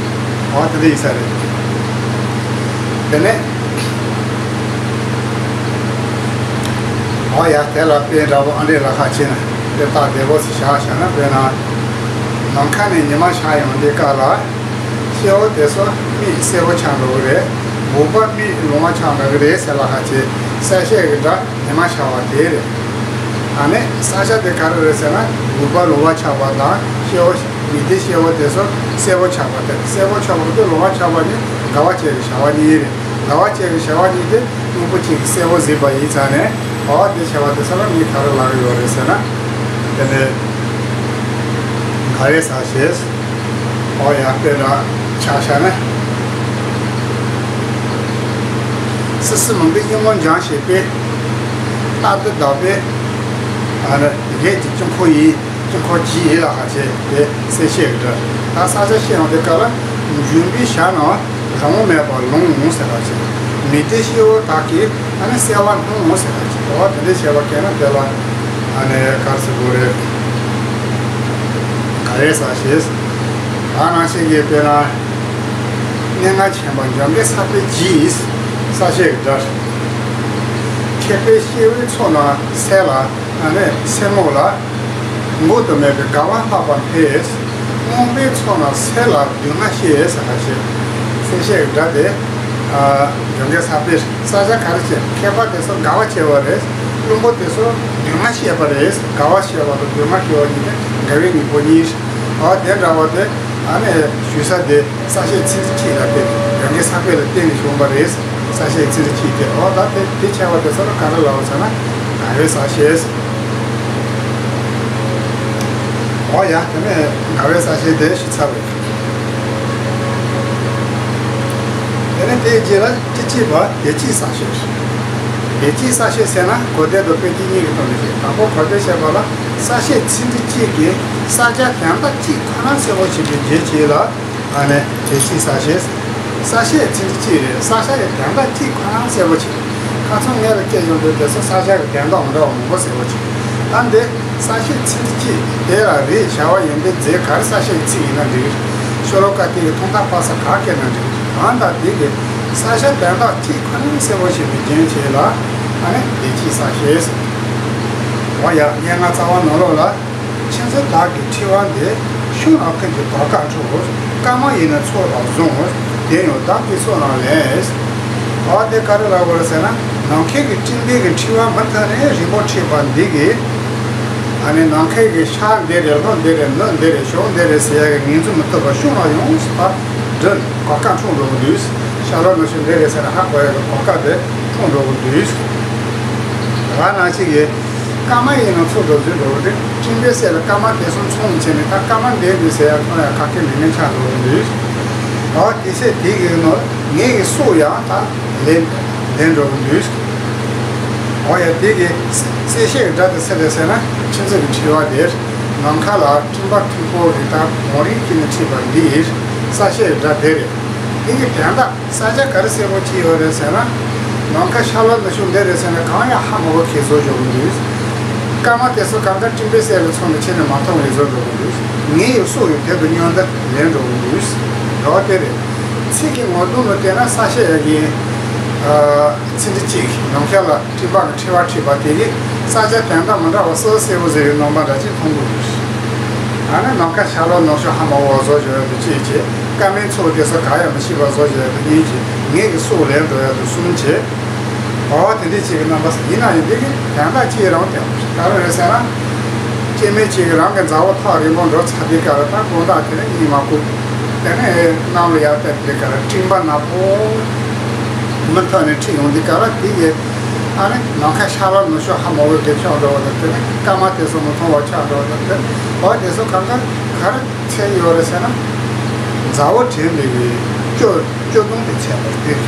འོ་དེ་འདྲ་ཡིན་ས་རེད། དེ་ནས་འོ་ཡ་དེ་ལ་དཔེ་འདྲ་པོ་ཨ་འདྲས་ལ་ཁ་ཕྱེ་ན་དཔེ་རྟགས་བདེ་པོ་ཞིག་བཞག་བཞག་ན། དཔེར་ན་ནམ་མཁའ་ནས་ཉི་མ་ཤར་ཡོང་དུས་སྐབས་ལ། སྐྱེ་བོ་དེ་ཚོ་མིག་གསལ་པོ་ཆགས་འགྲོ་གི་རེད། འུག་པ་མིག་ལོང་བ་ཆགས་འགྲོ་གི་རེད་ཟེར་ལ་ཁ་ཕྱེ། གསལ་བཤད་ཀྱི་སྒྲ་ཉི་མ་ཤར་བ་དེ་རེད། ཨ་ནི་ས་ཆ་དེ་ག་རེ་རེད་ཟེར་ན། འུག་པ་ལོང་བ་ཆགས་པ་དང་སྐྱེ་བོ་མིག་དེ་སྐྱེ་བོ་དེ་ཚོ་གསལ་པོ་ཆགས་པ་དེ། གསལ་པོ་ཆགས་པ་དེ་ལོང་བ་ཆགས་པ་ནི་ བྱ་བ་བྱས་པའི་བྱ་བ་གཉིས་རེད། དགའ་བ་བྱས་པའི་བྱ་བ་གཉིས་དེ་སྙིང་པོ་གཅིག་གིས་གསལ་བོ་གཟིགས་པ་ཡིན་ཙང་ནས། འོ་དེ་བྱ་བ་དེ་ཚོ་ལ་མི་ག་རེ་ལབ་ཀྱི་ཡོད་རེད་ཟེར་ན། དེ་ནས་དགའ་བའི་ས་ཞེས། འོ་ཡ་དཔེར་ན་ཆ་བཞག་ན། སི་སི་མང་པོས་ཨི་མོ་འཇང་ཞེས་པས། རྟག་ཏུ་བདག་པས། ཨ་ནི་རྒྱལ་གྱི་དཀྱིལ་འཁོར་ཡིན། དཀྱིལ་འཁོར་གྱི་ཡིན་ལ་ཧ་ཆེ་དེ་གསལ་བཤད་ཀྱི་འདྲ། ད་ས་ཆ་བཤད་ཡོང་དེ་ག་ལ་འཇུག་པའི་ཞག་ན་རང་དབང་མེད་པར་ལོངས་ཟེར་བ་ཆེ། མི་དེ་སྐྱེ་བོ་དག་གིས་ཨ་ནི་གསལ་བར་སྣང་ཟེར་བ་ཆེ། འོ་དེ་འདྲ་བྱས་པ་གལ་ན་དེ་ལ་ཨ་ནི་གར་སི་གོ་རེ་ག་རེ་ས་ཞེས། ད་ནང་བཞིན་གྱི་དཔེར་ན་སྙན་ངག་ཆེན་པོ་འཇམ་དཔལ་ས་པཎ་གྱིས་ས་བཤད་ཀྱི་འདྲ། མཁས་པའི་སྐྱེ་བོའི་ཚོགས་རྣམས་སད་ལ། ཨ་ནི་སེན་མོ་ལ། འགོག་ཏུ་མེད་པའི་དགའ་བ་ལྷག་པར་འཕེལ། རྨོངས་པའི་ཚོགས་རྣམས་སད་ལ་སྡུག་བསྔལ་སྐྱེ་ཟེར་བ་ཞིག་གསལ་བཤད་ཀྱི་སྒྲ་དེ། ཨ། འཇམ་དཔལ་ས་པཎ་ས་སྐྱ་ག་རེ་བྱས། མཁས་པ་དེ་ཚོ་དགའ་བ་སྐྱེ་བ་རེད། བླུན་པོ་དེ་ཚོ་སྡུག་བསྔལ་སྐྱེ་བ་རེད། དགའ་བ་སྐྱེ་བ་དང་སྡུག་བསྔལ་སྐྱེ་བ་གཉིས་དེ་དགའ་བའི་དངོས་པོ་གཉིས། ཨ། དེ་འདྲ་བ་དེ་ཨ་ནི་ཞུ་ས་དེ། ས་སྐྱའི་ཚིག་གཅིག་ལ་བརྟེན་ནས་འཇམ་དཔལ་ས་པཎ་ལ་བརྟེན་ནས་བྱུང་བ་རེད། ས་སྐྱའི་ཚིག་གཅིག་དེ། འོ་ད་དེ་དེ་བྱས་པ་དེ་ཚོ་ལ་ག་རེ་ལབ་ཟེར་ན། དགའ་བའི་ས་ཞེས། འོ་ཡ། དེ་ནས་དགའ་བའི་ས་ཞེས་དེ་ཞུས་ཚར་བས། དེ་ནས་དེའི་རྗེས་ལ་བཅུ་གཅིག་པ་བདེ་སྐྱིད་ས་ཞེས། བདེ་སྐྱིད་ས་ཞེས་ཟེར་ན་གོ་བདེ་དང་དཔེ་སྐྱིད་གཉིས་ཀྱི་དོན་དུ་བཤད། དང་པོ་གོ་བདེ་བཤད་པ་ལ། ས་སྐྱའི་ཚིག་འབྲུ་གཅིག་གིས་ས་སྐྱ་དོན་དག་གཅིག་ཁོ་ན་གསལ་པོ་བྱེད་པའི་རྒྱུ་བྱས་ལ། ཨ་ནི་བདེ་སྐྱིད་ས་ཞེས། ས་སྐྱའི་ཚིག་འབྲུ་གཅིག་རེད། ས་སྐྱ་ཡི་དོན་དག་གཅིག་ཁོ་ན་གསལ་པོ་བྱེད། ཁ་སང་ངེད་ལ་སྐྱེས་ཡོང་དུས་དེ་ཚོ་ས་སྐྱ་གི་དོན་དག་མི་འདྲ་བ་མང་པོ་གསལ་པོ་བྱེད། ད་འདི་ས་སྐྱའི་ཚིག་འབྲུ་གཅིག་དེ་ལ་རེད་བྱ་བ་ཡོན་ཏན་རྫས་ག་རེ། ས་སྐྱའི་ཚིག་ཡིན་ན་འགྲིག། ཤོ་ལོ་ཀ་དེ་གི་ཐོག་མཐའ་བར་གསུམ་ག་གེ་ན་འགྲིག། གང་ལྟར་འདི་གི་ས་སྐྱ་དོན་དག་གཅིག་ཁོ་ན་གསལ་པོ་བྱེད་པའི་རྒྱུ་བྱས་ལ། ཨ་ནི་བདེ་སྐྱིད་ས་ཞེས། འོ་ཡ། སྙན་ངག་རྩ་བ་ནང་ལོགས་ལ། མཁྱེན་བརྩེ་བདག་གི་འཁྲི་བ་འདི། ཤུགས་ལ་ཀུན་གྱི་གོ་སྐབས་འཕྲོག། སྐར་མ་ཡིས་ནི་ཚོགས་རར་བཟུང་། དེ་ཡང་བདག་གི་སྲོག་ལ་ལན། འོ་དེ་ག་རེ་ལབ་དགོས་རེད་ཟེར་ན། ནམ་མཁའི་གི་སྤྲིན་པའི་གི་འཁྲི་བ་མུ་མཐུད་ནས་རིང་པོ་འཁྲིགས་པ་འདི་གིས། ཨ་ནི་ནམ་མཁའི་གི་ཤར་འདི་རེད། ལྷོ་འདི་རེད། ནུབ་འདི་རེད། ཕྱོགས་འདི་རེད་ཟེར་ཡ་གི་ངོས་འཛིན་མི་ཐུབ་པ། ཤུགས་ལ་ཡོངས་སུ་བགྲོད་གོ་སྐབས་འཕྲོག་འགྲོ་གི་འདུག། ཤར་ལྷོ་ནུབ་ཕྱོགས་འདི་རེད་ཟེར་ནས་ཧ་གོ་ཡ་གི་གོ་སྐབས་དེ་འཕྲོག་འགྲོ་གི་འདུག། ང་ནང་བཞིན་གྱི། སྐར་མ་ཡིས་ནི་ཚོགས་རར་བཟུང་འགྲོ་གི་འདུག། སྤྲིན་པའི་གསེབ་ལ་སྐར་མ་དེ་ཚོ་མཚུངས་བྱས་ནས། ད་སྐར་མ་འདི་འདི་ཟེར་ཡ་མཐོང་ཡ་ག་གེ་མེད་མཁན་ཆགས་འགྲོ་གི་འདུག། འོ་དེ་ཚེ་དེ་གི་ནང་ངེད་ཀྱི་སྲོག་ཡང་ད་ལེན་ལེན་འགྲོ་གི་འདུག། འོ་ཡ། དེ་གི་གསལ་བཤད་ཀྱི་སྒྲ་དེ་ཚེ་རེད་ཟེར་ན། མཁྱེན་བརྩེ་གི་འཁྲི་བ་དེ། ནམ་མཁའ་ལ་སྤྲིན་པ་མཐུག་པོ་གི་ད་མོ་རིགས་ཀྱིས་ནི་འཁྲིགས་པ་འདི་གསལ་བཤད་ཀྱི་སྒྲ་དེ་རེད། དེ་གི་དོན་དག་ས་ཆ་ག་རེ་གསལ་པོ་བྱས་ཡོད་རེད་ཟེར་ན། ནམ་མཁའ་ཤར་ལྷོ་ནུབ་ཕྱོགས་འདི་རེད་ཟེར་ན་གང་ཡང་ཧ་མ་གོ་མཁན་བཟོ་འཇོག་གི་འདུག། སྐར་མ་དེ་ཚོ་གང་ག་སྤྲིན་པའི་གསེབ་ལ་ཚུར་ནས་ཕྱིན་ནས་མ་མཐོང་བའི་བཟོ་འཇོག་གི་འདུག། ངེད་ཀྱི་སྲོག་ཡང་དེ་དང་མཉམ་དུ་ལེན་འགྲོ་གི་འདུག། འོ་དེ་རེད། ཚིག་གི་ངོ་གདོང་ལ་བལྟས་ན་ས་སྐྱ་ཡ་གི། ཨ། ཚིག་འབྲུ་གཅིག་ནམ་མཁའ་ལ་སྤྲིན་པ་གི་འཁྲི་བ་འཁྲིགས་པ་དེ་གིས་ས་ཆ་དོན་དག་མི་འདྲ་བ་སོ་སོ་གསལ་པོ་གཟིགས་པའི་རྣམ་པ་འདྲ་ཅིག་མཐོང་གི་འདུག། ཨ་ནི་ནམ་མཁའ་ཤར་ལྷོ་ནུབ་ཕྱོགས་ཧ་མ་གོ་བ་བཟོ་འཇོག་ཡ་དེ་གཅིག་བྱས། སྐར་མའི་ཚོགས་དེ་ཚོ་གང་ཡང་མི་ཤེས་པ་བཟོ་བྱས་ཡ་དེ་གཉིས་བྱས། ངེད་ཀྱི་སྲོག་ལེན་འགྲོ་ཡ་དེ་གསུམ་བྱས། འོ་དེ་འདྲ་ཅིག་གི་རྣམ་པ་ཡིན་ན་ཡང་། འདི་གི་དོན་དག་གཅིག་རང་དེ་ག་རེ་རེད་ཟེར་ན། སྐྱེ་དམན་གཅིག་གིས་རང་གི་མཛའ་བོ་ཐག་རིང་པོ་འགྲོ་ཚར་དུས་སྐབས་ལ། ད་དགོང་དག་དེ་ནས་གཉིད་མ་ཁུག། དེ་ནས་གནམ་ལ་ཡར་བལྟས་དུས་སྐབས་ལ་སྤྲིན་པ་ནག་པོ་མུ་མཐུད་ནས་འཁྲིགས་ཡོང་དུས་སྐབས་ལ། དེ་གི། ཨ་ནི་ནམ་མཁའ་ཤར་ལྷོ་ནུབ་ཕྱོགས་ཧ་མ་གོ་གི་ཆགས་འགྲོ་བ་དང་། དེ་ནས་སྐར་མ་དེ་ཚོ་མི་མཐོང་བ་ཆགས་འགྲོ་བ་དང་། དེ་འོ་དེ་ཚོ་གང་ག་ག་རེ་འཚལ་ཡོད་རེད་ཟེར་ན། མཛའ་བོ་དྲན་པའི་གི་སྐྱོ་སྐྱོ་གདུང་དེ་འཚལ་བ་རེད།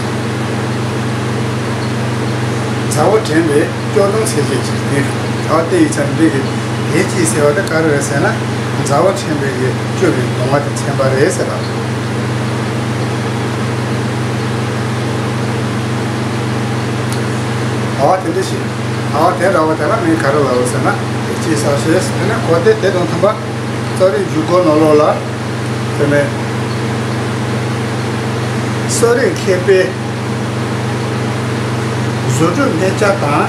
མཛའ་བོ་དྲན་པའི་སྐྱོ་གདུང་འཚལ་བྱེད་ཅིག་རེད། འོ་དེ་ཡི་ཚེ་འདི་གི་བདེ་སྐྱིད་ཟེར་བ་དེ་ག་རེ་རེད་ཟེར་ན། མཛའ་བོ་དྲན་པའི་གི་སྐྱོ་བའི་གདུང་བ་དེ་འཚལ་བ་རེད་ཟེར་བ། འོ་དེ་འདྲ་ཞིག། འོ་དེ་འདྲ་བ་དེ་ལ་མིང་ག་རེ་ལབ་ཟེར་ན། བདེ་སྐྱིད་ས་ཞེས། དེ་ནས་གོ་བདེ་དེ་དང་མཐུན་པ། གསོ་རིག་འཇུག་སྒོ་ནང་ལོགས་ལ། དེ་ནས་གསོ་རིག་མཁས་པས། བཟོ་སྒྲུབ་སྨན་དཔྱད་དང་།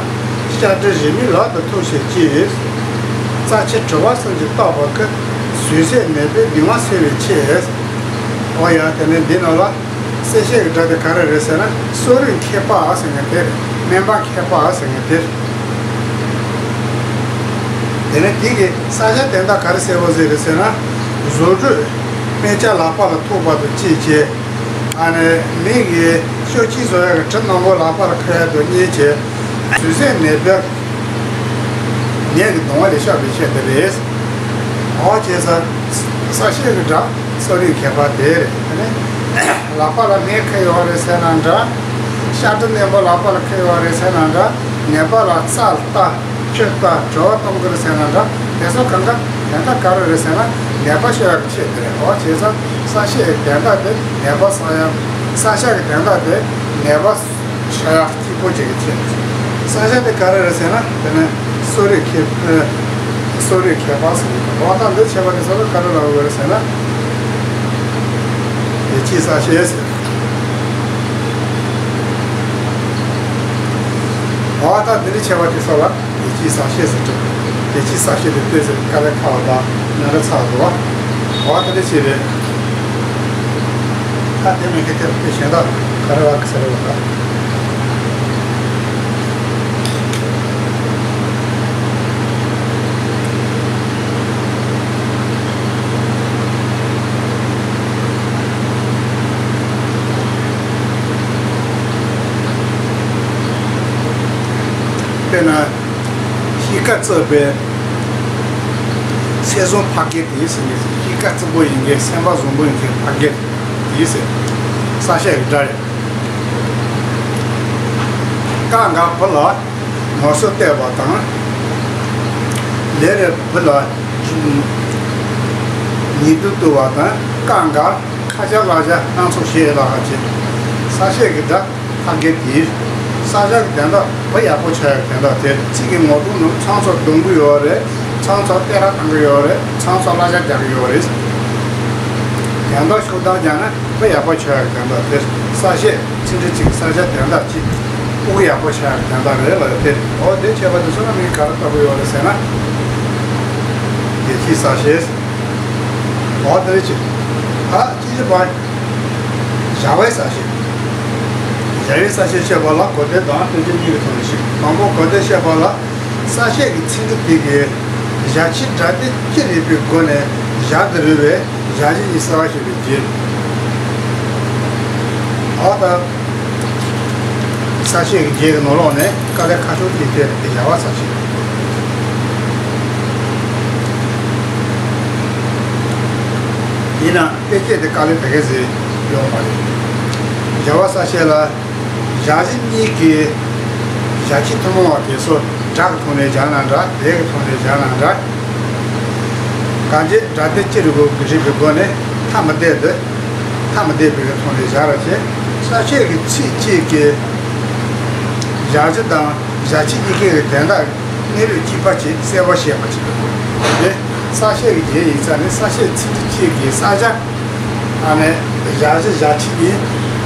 དཔྱད་འབྲས་རིས་མེད་ལག་ཏུ་ཐོབ་བྱེད་ཅིང་། རྩ་ཆེ་གྲུབ་པ་གསུམ་གྱི་རྟགས་པ་ཀུན། ཟོས་ཚད་མེད་པའི་གདིང་བ་སེལ་བའི་ཆེད། འོ་ཡ། དེ་ནས་འདི་ནང་ལ་གསལ་བཤད་ཀྱི་སྒྲ་དེ་ག་རེ་རེད་ཟེར་ན། གསོ་རིག་མཁས་པ་ཟེར་མཁན་དེ་རེད། སྨན་པ་མཁས་པ་ཟེར་མཁན་དེ་རེད། དེ་ནས་དེ་གི་ས་ཆ་དོན་དག་ག་རེ་གསལ་པོ་གཟིགས་རེད་ཟེར་ན། བཟོ་སྒྲུབ་སྨན་དཔྱད་ལག་པ་ལ་ཐོགས་པ་དང་བཅས་བྱས། ཨ་ནི་མིག་གི་ཤོག་གཅིག་བཟོ་ཡག་གི་གྲི་མང་པོ་ལག་པ་ལ་འཁྱེར་ཡག་དང་གཉིས་བྱས། ཟུག་གཟེར་ནད་པའི་ནད་ཀྱི་གདུང་བ་ལས་སྐྱོབ་པའི་ཆེད་དུ་རེད། འོ་བྱས་ཙང་ས་སྐྱའི་སྒྲ་གསོ་རིག་མཁས་པ་དེ་རེད། ཨ་ནི་ལག་པ་ལ་སྨན་འཁྱེར་ཡོད་རེད་ཟེར་ན་འདྲ། ཤ་གྲི་རྣོན་པོ་ལག་པ་ལ་འཁྱེར་ཡོད་རེད་ཟེར་ན་འདྲ། ནད་པ་ལ་རྩ་ལྟ། ཆུ་ལྟ། དྲི་བ་གཏོང་གི་རེད་ཟེར་ན་འདྲ། དེ་ཚོ་གང་ག་དོན་དག་ག་རེ་རེད་ཟེར་ན་ནད་པ་གསོ་ཡག་གི་ཆེད་དུ་རེད། འོ་བྱས་ཙང་ས་སྐྱའི་དོན་དག་དེ་ནད་པ་གསོ་ཡག་ས་སྐྱ་གི་དོན་དག་དེ་ནད་པ་གསོ་ཡག་གཅིག་པོ་ཅིག་གི་ཆེད་དུ། ས་སྐྱ་དེ་ག་རེ་རེད་ཟེར་ན་དེ་ནི་གསོ་རིག་མཁས་གསོ་རིག་མཁས་པ་ཟེར་གྱི་འདུག་འོ་ད་འདི་བྱས་པ་དེ་ཚོ་ལ་ག་རེ་ལབ་དགོས་རེད་ཟེར་ན་བདེ་སྐྱིད་ས་སྐྱ་ཟེར། འོ་ད་འདི་འདྲ་བྱས་པ་དེ་ཚོ་ལ་བདེ་སྐྱིད་ས་སྐྱ་ཟེར་གྱི་འདུག་བདེ་སྐྱིད་ས་སྐྱ་དེ་ལྟོས་ཟེར་དཀའ་ལས་ཁག་པ་དང་ཉམས་ཆག་ཚ་བ་འདུག་བ། འོ་དེ་འདྲ་བྱས་རེད། ད་དེ་མིན་གྱི་དེ་དེ་གཞན་དག་ག་རེ་བ་གི་ཟེར་བ་ལ། དཔེར་ན། གཤིས་ཀ་རྩུབ་པའི་སེམས་བཟང་ཕ་སྐད་དེ་ཟེར་ནས། གཤིས་ཀ་རྩུབ་པོ་ཡིན་མཁན་སེམས་པ་བཟང་པོ་ཡིན་མཁན་ཕ་སྐད་དེ་ཟེར། ས་སྐྱ་གི་སྒྲ་རེད། ཀ་འགའ་བུ་ལ་ངོ་སོ་བལྟས་པ་དང་། ལས་རེ་བུ་ལ་ཉེས་དུ་གཏུག་པ་དང་། ཀ་འགའ་ཁ་ཆ་ལག་ཆ་སྣ་ཚོགས་བྱེད་ལ་ཧ་ཅེ། ས་སྐྱ་གི་སྒྲ། ཕ་སྐད་དེ། ས་སྐྱ་གི་དོན་དག་བུ་ཡག་པོ་ཆགས་ཡག་དོན་དག་དེ། ཚིག་གི་ངོ་གདོང་ནང་ཚང་ཚོ་རྡུང་གི་ཡོད་རེད། ཚང་ཚོ་བསྟན་ར་བཏང་གི་ཡོད་རེད། ཚང་ཚོ་གླ་ཆ་རྒྱག་གི་ཡོད་རེད། དོན་དག་ཤུགས་དྲག་རྒྱག་ན་བུ་ཡག་པོ་ཆགས་ཡག་དོན་དག་དེ། ས་སྐྱ་ཚིག་འབྲུ་གཅིག་ས་སྐྱ་དོན་དག་གཅིག་ཕྲུ་གུ་ཡག་པོ་ཆགས་ཡག་དོན་དག་རེད་ལ་དེ། འོ་དེ་བྱས་པ་དེ་ཚོ་ལ་མིང་ག་རེ་བཏགས་ཀྱི་ཡོད་རེད་ཟེར་ན། བདེ་སྐྱིད་ས་སྐྱ། འོ་དེ་རེད་ཅེ། ཨ། ཅི་ཞིག་བ། བྱ་བའི་ས་སྐྱ། བྱ་བའི་ས་སྐྱ་བཤད་པ་ལ་གོ་དོན་དང་དོན་སྤྱི་གཉིས་ཀྱི་ཐོག་ནས་བཤད། དང་པོ་གོ་དོན་བཤད་པ་ལ། ས་སྐྱ་གི་ཚིག་འབྲུ་དེ་གའི་བྱ་བྱེད་སྒྲ་དེ་སྤྱི་རིག་པའི་སྒོ་ནས་བྱ་དང་རུ་བའི་བྱ་བྱེད་གཉིས་གསལ་བར་བྱེད་པའི་རྗེས། འོ་ད། ས་སྐྱ་གི་རྗེས་ཀྱི་ནང་ལོགས་ནས་དཀའ་ལས་ཁག་ཤོས་དེ་དེ་རེད། བྱ་བ་ས་སྐྱ། ཡིན་ན། དཔེ་སྐད་དེ་དཀའ་ལས་དེ་ག་ཚོད་ཡོད་མ་རེད། བྱ་བ་ས་སྐྱ་ལ། བྱ་བྱེད་གཉིས་ཀྱི་བྱ་བྱེད་ཐུན་མོང་བ་དེ་ཚོ་སྒྲ་གི་ཐོག་ནས་སྦྱར་ན་འདྲ། ལས་ཀྱི་ཐོག་ནས་སྦྱར་ན་འདྲ། གང་ཅི་སྒྲ་དེ་སྤྱི་རིག་པའི་སྒོ་ནས་ཐ་མི་དད་དེ། ཐ་མི་དད་པའི་ཐོག་ནས་སྦྱར་བ་བྱས། ས་སྐྱ་གི་ཚིག་གཅིག་གིས་བྱ་བྱེད་དང་བྱ་བྱེད་གཉིས་ཀའི་དོན་དག་གནས་ལུགས་གཅིག་པ་ཅིག་གསལ་པོ་བཤད་པ་ཅིག་རེད། དེ་ས་སྐྱ་གི་རྗེས་ཡིན་ཙང་ནི་ས་སྐྱ་ཚིག་འབྲུ་གཅིག་གིས་ས་སྐྱ། ཨ་ནི་བྱ་བྱེད་བྱ་བྱེད་གཉིས།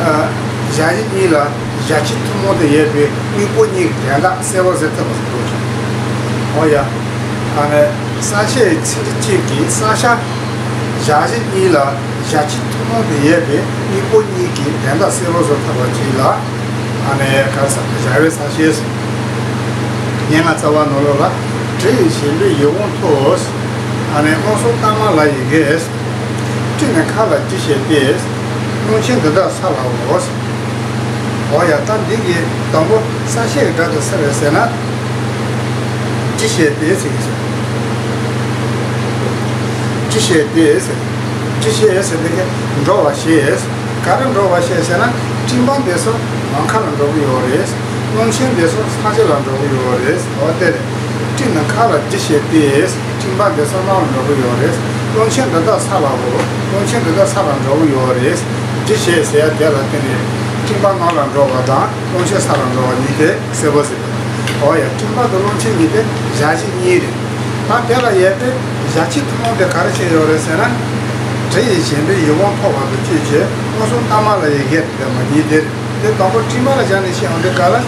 ཨ། བྱ་བྱེད་གཉིས་ལ་བྱ་བྱེད་ཐུན་མོང་དུ་ཡོད་པའི་དངོས་པོ་གཉིས་ཀྱི་དོན་དག་གསལ་པོ་ཟེར་ཐུབ་པ་ཟེར་དགོས་ཀྱི། འོ་ཡ། ཨ་ནི་ས་སྐྱའི་ཚིག་འབྲུ་གཅིག་གིས་ས་སྐྱ། བྱ་བྱེད་གཉིས་ལ་བྱ་བྱེད་ཐུན་མོང་དུ་ཡོད་པའི་དངོས་པོ་གཉིས་ཀྱི་དོན་དག་གསལ་པོ་བཟོ་ཐུབ་པ་ཅིག་ལ། ཨ་ནི་ག་ས་བྱ་བའི་ས་སྐྱ་ཟེར། སྙན་ངག་རྩ་བ་ནང་ལོགས་ལ། དྲི་ཡིས་བཞེངས་པའི་ཡིད་འོང་ཐོབ། ཨ་ནི་མངོན་སུམ་གཏའ་མ་ལ་ཡི་གེ། སྤྲིན་ནི་མཁའ་ལ་རྒྱུ་བྱས་ཏེ། རླུང་ཆེན་འདི་དག་ས་ལའོ། འོ་ཡ། ད་འདི་གི་དང་པོ་ས་སྐྱའི་སྒྲ་དེ་སུ་རེད་ཟེར་ན། རྒྱུ་བྱས་ཏེ་ཟེར་གྱི་ཟེར། རྒྱུ་བྱས་ཏེ་ཟེར། རྒྱུ་བྱས་ཟེར་འདི་གི་འགྲོ་བ་བྱས། ག་རེ་འགྲོ་བ་བྱས་ཟེར་ན། སྤྲིན་པ་འདི་ཚོ་ནམ་མཁའ་ལ་འགྲོ་གི་ཡོད་རེད། རླུང་ཆེན་འདི་ཚོ་ས་ཆ་ལ་འགྲོ་གི་ཡོད་རེད། འོ་དེ་རེད། སྤྲིན་ནི་མཁའ་ལ་རྒྱུ་བྱས་ཏེ། སྤྲིན་པ་འདི་ཚོ་ནམ་ལ་འགྲོ་གི་ཡོད་རེད། རླུང་ཆེན་འདི་དག་ས་ལའོ། རླུང་ཆེན་འདི་དག་ས་ལ་འགྲོ་གི་ཡོད་རེད། རྒྱུ་བྱས་ཟེར་ཡ་དེ་ལ་བརྟེན་ནས་སྤྲིན་པ་ནམ་ལ་འགྲོ་བ་དང་རླུང་ཆེན་ས་ལ་འགྲོ་བ་གཉིས་དེ་གསལ་པོ་ཟེར། འོ་ཡ། སྤྲིན་པ་དང་རླུང་ཆེན་གཉིས་དེ་བྱ་བྱེད་གཉིས་རེད། ད་དེ་ལ་ཡོད་པའི་བྱ་བྱེད་ཐུན་མོང་དེ་ག་རེ་བྱས་ཡོད་རེད་ཟེར་ན། དྲི་ཡིས་བཞེངས་པའི་ཡིད་འོང་ཐོབ་པ་དང་བཅས་བྱས། མངོན་སུམ་གཏའ་མ་ལ་ཡི་གེ་དེ་མ་གཉིས་དེ་རེད། དེ་དང་པོ་སྤྲིན་པ་ལ་སྦྱར་ནས་བཤད་ཡོང་དུས་སྐབས་ལ།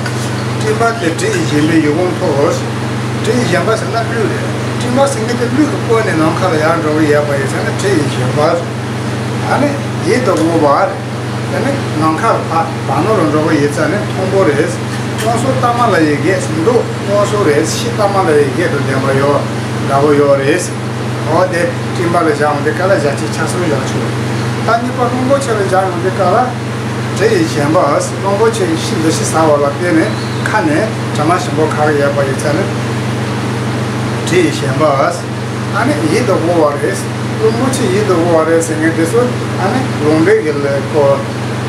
སྤྲིན་པ་དེ་དྲི་ཡིས་བཞེངས་པའི་ཡིད་འོང་ཐོབ། དྲི་ཡིས་བཞེངས་པ་ཟེར་ན་གླུད་རེད། སྤྲིན་པ་ཟེར་མཁན་དེ་གླུད་ཀྱི་སྒོ་ནས་ནམ་མཁའ་ལ་ཡར་འགྲོ་གི་ཡོད་པ་ཡིན་ཙང་ནི་དྲི་ཡིས་བཞེངས་པ། ཨ་ནི་ཡིད་དུ་འོང་བ་རེད། དེ་ནི་ནམ་མཁའ་ལ་བར་བར་ནོར་ལ་འགྲོ་གི་ཡོད་ཙང་ནི་མཐོན་པོ་རེད། མངོན་སུམ་གཏའ་མ་ལ་ཡི་གེ་ཟེར་འདུག་མངོན་སུམ་རེད། གཞི་གཏའ་མ་ལ་ཡི་གེ་དང་ལྡན་པ་ཡོད་འདྲ་པོ་ཡོད་རེད། འོ་དེ་སྤྲིན་པ་ལ་སྦྱར་ཡོང་དུས་སྐབས་ལ་བྱ་བྱེད་ཆ་གསུམ་བཞག་ཆོག་ད་གཉིས་པ་རླུང་པོ་ཆེ་ལ་སྦྱར་ཡོང་དུས་སྐབས་ལ། དྲི་ཡིས་བཞེངས་པ། རླུང་པོ་ཆེ་གི་ཤི་འདུ་ཤེས་ཟ་བ་ལ་བརྟེན་ནས་ཁ་ནས་དྲི་མ་ཞིམ་པོ་ག་རེ་ཡོད་པ་ཡོད་ཚད་ནི་དྲི་ཡིས་བཞེངས་པ། ཨ་ནི་ཡིད་དུ་འོང་བ་རེད། རླུང་པོ་ཆེ་ཡིད་དུ་འོང་བ་རེད་ཟེར་མཁན་དེ་ཚོ་ཨ་ནི་ལུང་པའི་གི་ལས་ཀོ་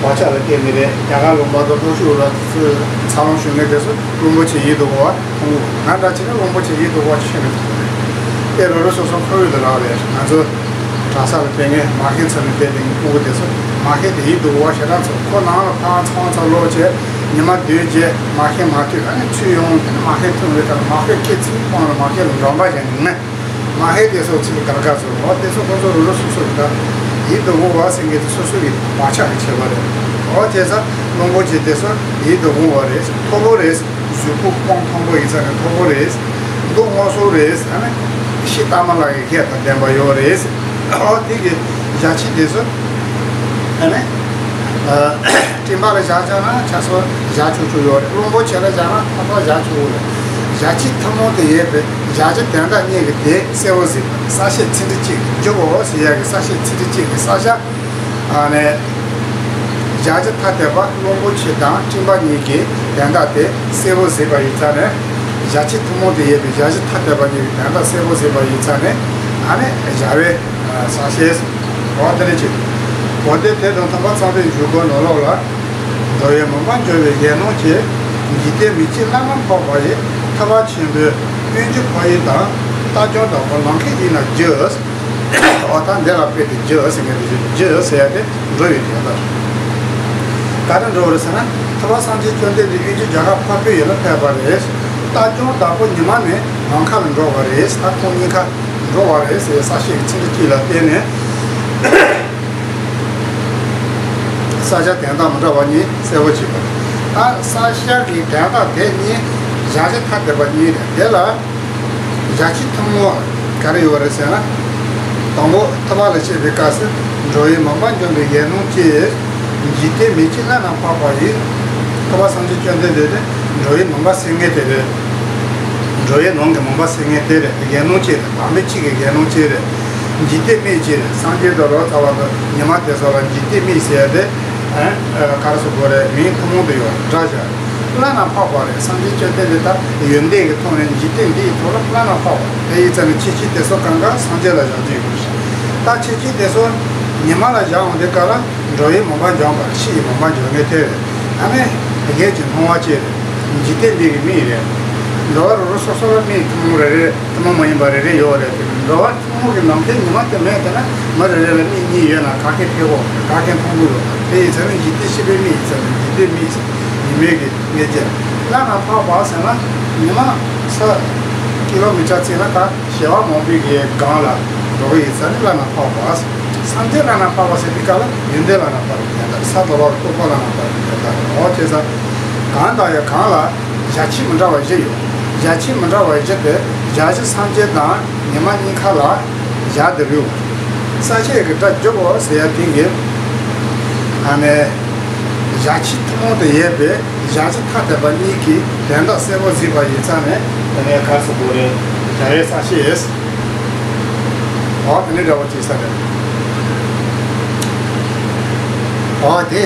བག་ཆགས་ལ་བརྟེན་ནས་རེད། རྒྱ་གར་ལུང་པ་དང་ལྷོ་ཕྱོགས་ལ་ཚུར་འཚར་ལོངས་བྱུང་མཁན་དེ་ཚོ་རླུང་པོ་ཆེ་ཡིད་དུ་འོང་བ། ང་འདྲ་བྱས་ན་རླུང་པོ་ཆེ་ཡིད་དུ་འོང་བ་ཤེས་ནས་འདུག་རེད། དེ་རོ་རོ་སོ་སོ་ཁོར་ཡུག་ཏུ་རག་རེད། ང་ཚོ་གྲྭ་ས་ལ་བསྡད་མཁན་མ་ཧེ་ཚོ་ནས་བསྡད་པའི་ཕྲུ་གུ་དེ་ཚོ་མ་ཧེ་དེ་ཡིད་དུ་འོང་བ་ཞེ་དྲག་ཚོ་ཁོ་ནང་ལ་ཕར་ཚོང་ཚོ་ལོག་བྱས་ཉི་མ་བདུན་རྗེས་མ་ཧེ་མ་ཐུག་ཨ་ནི་ཚུར་ཡོང་མ་ཧེ་ཐུག་རེད། ད་མ་ཧེ་ཁྱེད་ཚོའི་ཁོང་ལ་མ་ཧེ་ལ་འགྲམ་པ་བཞག་ཡོང་ན་མ་ཧེ་དེ་ཚོ་ཚིག་ག་ག་ཚོ་འོ་དེ་ཚོ་ཁོ་ཚོ་རོ་རོ་སོ་སོ་རེད། ད་ཡིད་དུ་འོང་བ་ཟེར་མཁན་དེ་སོ་སོ་ཡི་བག་ཆགས་ཀྱི་བྱེད་པ་རེད། འོ་བྱས་ཙང་རླུང་པོ་ཆེ་དེ་ཚོ་ཡིད་དུ་འོང་བ་རེད། མཐོ་པོ་རེད། གཟུགས་པོ་སྤང་ཐང་པོ་ཡིན་ཙང་ནས་མཐོ་པོ་རེད། མདོག་སྔོ་སོགས་རེད། ཨ་ནི་ཕྱི་ལྟ་མ་ལག་གི་ཁྱད་དང་ལྡན་པ་ཡོད་རེད། ཨོ་དེ་གི་ཞག་ཕྱི་དེ་ཚོ་ཨ་ནི་སྤྲིན་པ་ལ་བཞག་བྱས་ན་ཆ་སོ་བཞག་ཆོག་ཆོག་ཡོད་རེད། རླུང་པོ་ཆེ་ལ་བཞག་ན་ཐག་པ་བཞག་ཆོག་གི་རེད། ཞག་ཕྱི་ཐུན་མོང་དུ་ཡོད་པའི་ཞག་ཕྱི་དོན་དག་གཉིས་ཀྱི་དེ་གསལ་བོ་གཟིགས་པ། གསལ་བཤད་ཚིག་འབྲུ་གཅིག་གི་འཇུག་འོ་ཟེར་ཡག་གི་གསལ་བཤད་ཚིག་འབྲུ་གཅིག་གི་གསལ་བྱ། ཨ་ནི། ཞག་ཕྱི་ཐ་དད་པ་རླུང་པོ་ཆེ་དང་སྤྲིན་པ་གཉིས་ཀྱི་དོན་དག་དེ་གསལ་བོ་གཟིགས་པ་ཡིན་ཙང་ནས། ཞག་ཕྱི་ཐུན་མོང་དུ་ཡོད་པའི་ཞག་ཕྱི་ཐ་དད་པ་གཉིས་ཀྱི་དོན་དག་གསལ་བོ་གཟིགས་པ་ཡིན་ཙང་ནས། ཨ་ནི་ཞག་པའི་གསལ་བཤད། འོ་དེ་ནི་ཅི། འོ་དེ་དེ་དང་མཐུན་པར་བསམ་པའི་འཇུག་སྒོ་ནང་ལོགས་ལ། འགྲོ་བའི་མུན་པ་འཇོམས་པའི་གཞན་སྣང་སྐྱེ། འཇིག་རྟེན་མི་མཇེད་བླ་ན་འཕགས་པ་ཡི། ཐུབ་པ་ཆེན་པོའི་དབུས་འཇུག་ཕ་ཡུལ་དང་། རྟ་མགྱོགས་བདག་པོ་ནམ་མཁའི་དབྱིངས་ན་རྒྱུ། འོ་ད་འདི་ལ་དཔེ་དེ་རྒྱུ་ཟེར་མཁན་དེ་རྒྱུ་ཟེར་ཡ་དེ་འགྲོ་བའི་དོན་དག་ག་རེ་འགྲོ་བ་རེད་ཟེར་ན། ཐུབ་པ་སངས་རྒྱས་བཅོམ་ལྡན་འདས་དབུས་འཇུག་རྒྱ་གར་འཕགས་པའི་ཡུལ་ལ་ཕེབས་པ་རེད། རྟ་མགྱོགས་བདག་པོ་ཉི་མ་ནས་ནམ་མཁའ་ལ་འགྲོ་བ་རེད། ད་ཁོང་གཉིས་ཀ་འགྲོ་བ་རེད་ཟེར་གསལ་བཤད་ཀྱི་ཚིག་འབྲུ་གཅིག་ལ་བརྟེན་ནས། གསལ་བྱ་དོན་དག་མི་འདྲ་བ་གཉིས་གསལ་པོ་བྱེད་པ་རེད། ད་གསལ་བྱ་གི་དོན་དག་དེ་གཉིས་ཞག་ཕྱི་ཐ་དད་པ་གཉིས་རེད། དེ་ལ། ཞག་ཕྱི་ཐུན་མོང་ག་རེ་ཡོད་རེད་ཟེར་ན། དང་པོ་ཐུབ་པ་ལ་བཤད་པའི་སྐབས་སུ་འགྲོ་བའི་མུན་པ་འཇོམས་པའི་གཞན་སྣང་སྐྱེ། འཇིག་རྟེན་མི་མཇེད་བླ་ན་འཕགས་པ་ཡི། ཐུབ་པ་སངས་རྒྱས་བཅོམ་ལྡན་འདས་དེ་འགྲོ་བའི་མུན་པ་སེལ་མཁན་དེ་རེད། འགྲོ་བའི་ནང་གི་མུན་པ་སེལ་མཁན་དེ་རེད། གཞན་སྣང་སྐྱེ་རེད། དམ་པའི་ཆོས་ཀྱི་གཞན་སྣང་སྐྱེ་རེད། འཇིག་རྟེན་མི་མཇེད་སངས་རྒྱས་དང་ལོ་ཙཱ་བ་དང་ཉི་མ་དེ་ཚོ་ལ་འཇིག་རྟེན་མི་ཟེར་ཏེ། ག་རེ་ཟེར་དགོས་རེད། མིང་ཐུན་མོང་དུ་ཡོད་འདྲ་བྱ། བླ་ན་འཕགས་པ་རེད། སངས་རྒྱས་བཅོམ་ལྡན་འདས་ད་ཡོན་ཏན་གྱི་ཐོག་ནས་འཇིག་རྟེན་འདིའི་ཐོག་ལ་བླ་ན་འཕགས་པ་དེ་ཡི་རྩ་ནས་ཆོས་ཅན་དེ་ཚོ་གང་ག་སངས་རྒྱས་ལ་བཞག་རྒྱུ་ཡོད་རེད། ད་ཆོས་ཅན་དེ་ཚོ་ཉི་མ་ལ་བཞག་འོང་དུས་སྐབས་ལ་འགྲོ་བའི་མུན་པ་འཇོམས་པ་རེད། ཕྱི་ཡི་མུན་པ་འཇོམས་མཁན་དེ་རེད། ཨ་ནི་གཞན་གྱི་སྣང་བ་ཅན་རེད། འཇིག་རྟེན་འདི་གི་མིག་རེད། འགྲོ་བ་རོ་རོ་སོ་སོ་ལ་མིག་ཐུན་མོང་རེ་རེ་ཐུན་མོང་མ་ཡིན་པ་རེ་རེ་ཡོད་རེད། འགྲོ་བ་ཐུན་མོང་གི་ནམ་མཁའི་ཉི་མ་དེ་མེད་དེ་ན་མི་རེ་རེ་ལ་མིག་གཉིས་ཡོད་ན་ག་གེ་ཐེ་གོ་ག་གེ་མཐོང་གི་ཡོད། དེ་ཡིན་ཚེ་ནི་འཇིག་རྟེན་ཤེས་པའི་མིག་ཡིན་ཚེ་ནི་འཇིག་རྟེན་མིག་ཡིན་མེད་ཀྱི་ངེས་ཅན། བླ་ན་འཕགས་པ་ཟེར་ན་ཉི་མ་ས་ཀི་ལོ་མི་ཊར་བརྩིས་ན་ད་བྱེ་བ་མང་པོའི་གི་སྒང་ལ་འགྲོ་གི་ཡིན་ཚེ་ནི་བླ་ན་འཕགས་པ། སངས་རྒྱས་བླ་ན་འཕགས་པ་ཟེར་དུས་སྐབས་ལ་ཡོན་ཏན་བླ་ན་འཕགས་པའི་དོན་དག་ས་དོ་བ་རྟོགས་པ་བླ་ན་འཕགས་པའི་དོན་དག་འོ་བྱས་ཙང་གང་དང་ཡང་གང་ལ་ཞག་ཕྱི་མི་འདྲ་བ་བཞི་ཡོད། ཞག་ཕྱི་མི་འདྲ་བ་བཞི་སྟེ་ཞག་ཕྱི་སངས་རྒྱས་དང་ཉི་མ་གཉིས་ཀ་ལ་ཞག་དེ་རེད། གསལ་བཤད་ཀྱི་སྒྲ་འཇུག་གོ་ཟེར་ཡ་དེ་གི་ཨ་ནི་ཞག་ཕྱི་ཐུན་མོང་དུ་ཡོད་པའི་ཞག་ཕྱི་ཐ་དད་པ་གཉིས་ཀྱི་དོན་དག་གསལ་པོ་གཟིགས་པ་ཡིན་ཙང་ནས་དེ་ནས་ག་རེ་ཟེར་དགོས་རེད། ཞག་པའི་གསལ་བཤད། འོ་དེ་ནི་འདྲ་བོ་ཅིག་ས་རེད། འོ་དེ་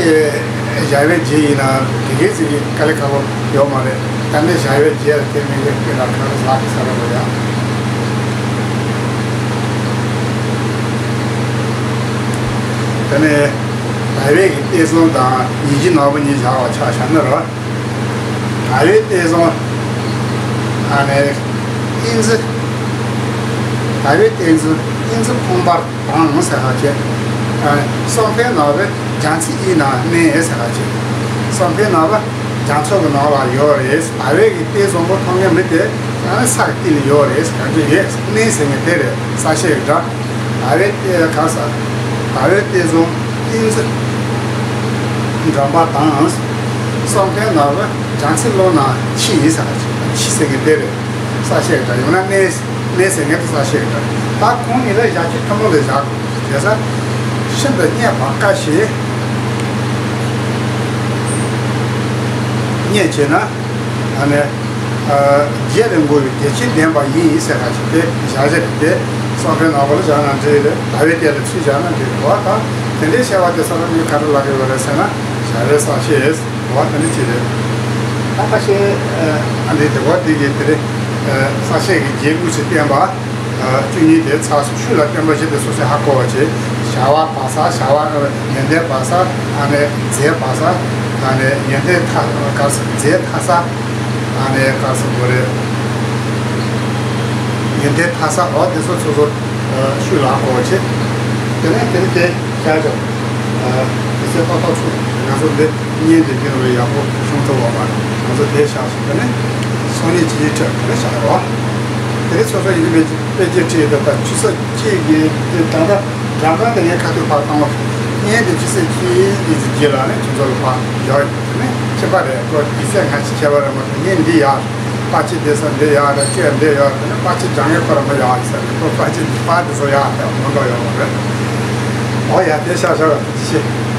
ཞག་པའི་རྗེས་ཡིན་ན་དེ་གའི་ཚིག་གི་དཀའ་ལས་ཁག་པོ་ཡོད་མ་རེད། ད་ནི་ཞག་པའི་རྗེས་ལ་དེ་མིན་གྱི་དེ་ལ་གང་ལ་ལག་གི་ས་རེད་པ་ཡ། དེ་ནས་ཟླ་བའི་གི་གཏད་བཟང་དང་ཡིད་བཞིན་ནོར་བུ་གཉིས་བཞག་པ་ཆ་བཞག་ན་རེད། ཟླ་བའི་གཏད་བཟང་ཨ་ནི་ཨིན་ཛི། ཟླ་བའི་གཏད་བཟང་ཨིན་ཛི་ཕུང་པར་དང་ཟེར་ཁ་ཅིག་ཨ་ནི་སྲོང་བཙན་ནོར་བུ་རྒྱ་མཚོའི་དབྱིངས་ན་གནས་ཟེར་ཁ་ཅིག་སྲོང་བཙན་ནོར་བུ་རྒྱ་མཚོ་གི་ནང་ལ་ཡོད་རེད། ཟླ་བའི་གི་གཏད་བཟང་པོ་མཐོང་མཁན་མི་དེ་ཨ་ནི་ས་གི་སྟེང་ལ་ཡོད་རེད། ག་ཅིག་ཡོད་གནས་ཟེར་མཁན་དེ་རེད། གསལ་བཤད་ཀྱི་སྒྲ། ཟླ་བའི་གཏད་ག་ས། ཟླ་བའི་གཏད་བཟང་ཨིན་ཛི། འགྲམ་པ་དང་། སྲོང་བཙན་ནོར་བུ་རྒྱ་མཚོའི་ཀླུང་ན་མཆིས་ཡིན་ཟེར་བ་ཅིག་མཆིས་ཟེར་མཁན་དེ་རེད། གསལ་བཤད་ཀྱི་སྒྲ། ཡང་ན་གནས་གནས་ཟེར་མཁན་དེ་གསལ་བཤད་ཀྱི་སྒྲ། ད་ཁོང་གཉིས་ལ་ཞག་ཕྱི་ཐུན་མོང་ལ་བཞག་དགོས། དེ་ས་ཤིན་ཏུ་རྙེད་པ་དཀའ་ཞེས་རྙེད་བྱས་ན། ཨ་ནི། རྗེས་ལས་འགོ་བའི་བདེ་ཆེན་ལྡན་པ་ཡིན་ཟེར་བ་ཞིག་དེ་བཞག་བྱ་དེ་སྲོང་བཙན་ནོར་བུ་ལ་བཞག་ན་འགྲིག་རེད། ཟླ་བའི་གཏད་ལ་ཚུར་བཞག་ན་འགྲིག་རེད་བ། ད་དེ་འདྲའི་བཤད་པ་དེ་ས་ལ་ངས་ག་རེ་ལབ་ཀྱི་ཡོད་རེད་ཟེར་ན། ད་རེས་གསལ་བཤད་བ་དེ་ནི་ཅི་རེད། ད་ཁ་ཤས་ཨ་འདི་དེ་བ་འདི་གི་དེ་རེད། གསལ་བཤད་ཀྱི་རྗེས་དངོས་སུ་བསྟན་པ། བཅུ་གཉིས་དེ་ཚར་སོང་། ཤུལ་ལ་བསྟན་པ་བཞི་དེ་སོ་སོའི་ཧ་གོ་བ་བྱེད། བྱ་བ་བར་ས། བྱ་བ་ཡོན་ཏན་བར་ས། ཨ་ནི་རྫས་བར་ས། ཨ་ནི་ཡོན་ཏན་མཐའ་ག་རེ་ཟེར། རྫས་མཐའ་ས། ཨ་ནི་ག་རེ་ཟེར་དགོས་རེད། ཡོན་ཏན་མཐའ་ས། འོ་དེ་ཚོ་སོ་སོ་ཤུལ་ལ་ཧ་གོ་བ་བྱེད། དེ་ནས་དེ་ནི་དེ་བྱ་བྱ། དེ་ཚོ་ཏག་ཏག་ཚུགས། ང་ཚོ་འདི་བརྙན་དེ་འདི་ནང་ལ་ཡག་པོ་བྱུང་ཐུབ་པ་མ་རེད། ང་ཚོ་དེ་བཞག་སོང་། དེ་ནས་སང་ཉིན་ཅི་ཡིན་ཁྲིད་དེ་ནས་བཞག་རོགས། དེ་ནས་སོ་སོ་ཡིན་གྱི་མེད་ཀྱི་དཔེ་ཆ་ཁྲིད་དེ་ད་ཆུ་ཚོད་གཅིག་གི་དེ་ད་ལྟ་འགྲམ་ལ་དེ་ངས་ཁ་ཐུག་ཕར་བཏང་བ། བརྙན་དེ་ཆུ་ཚོད་གཅིག་གི་རྗེས་ལ་ནས་ཁྱོད་ཚོ་ལ་ཕར་བཞག་ཡོད། དེ་ནས་ཁྱད་པར་རེད། ཁོ་དུས་ཚོད་སྔ་ཕྱི་ཁྱད་པར་རེད་མ་གཏོགས། བརྙན་འདི་ཡག་པར་ཆས་དེ་ས་འདི་ཡག་རེད། ཁྱོད་འདི་ཡག་རེད། དེ་ནས་པར་ཆས་སྦྱང་མཁན་ཁོ་རང་མ་ཡག་ཡིན་ས་རེད། ཁོ་པར་ཆས་འདི་པར་དེ་ཚོ་ཡག་རེད། མ་འགྲོ་ཡོང་བ་རེད། འོ་ཡ། དེ་ཤག་ཤག་ཐུགས་རྗེ་ཆེ།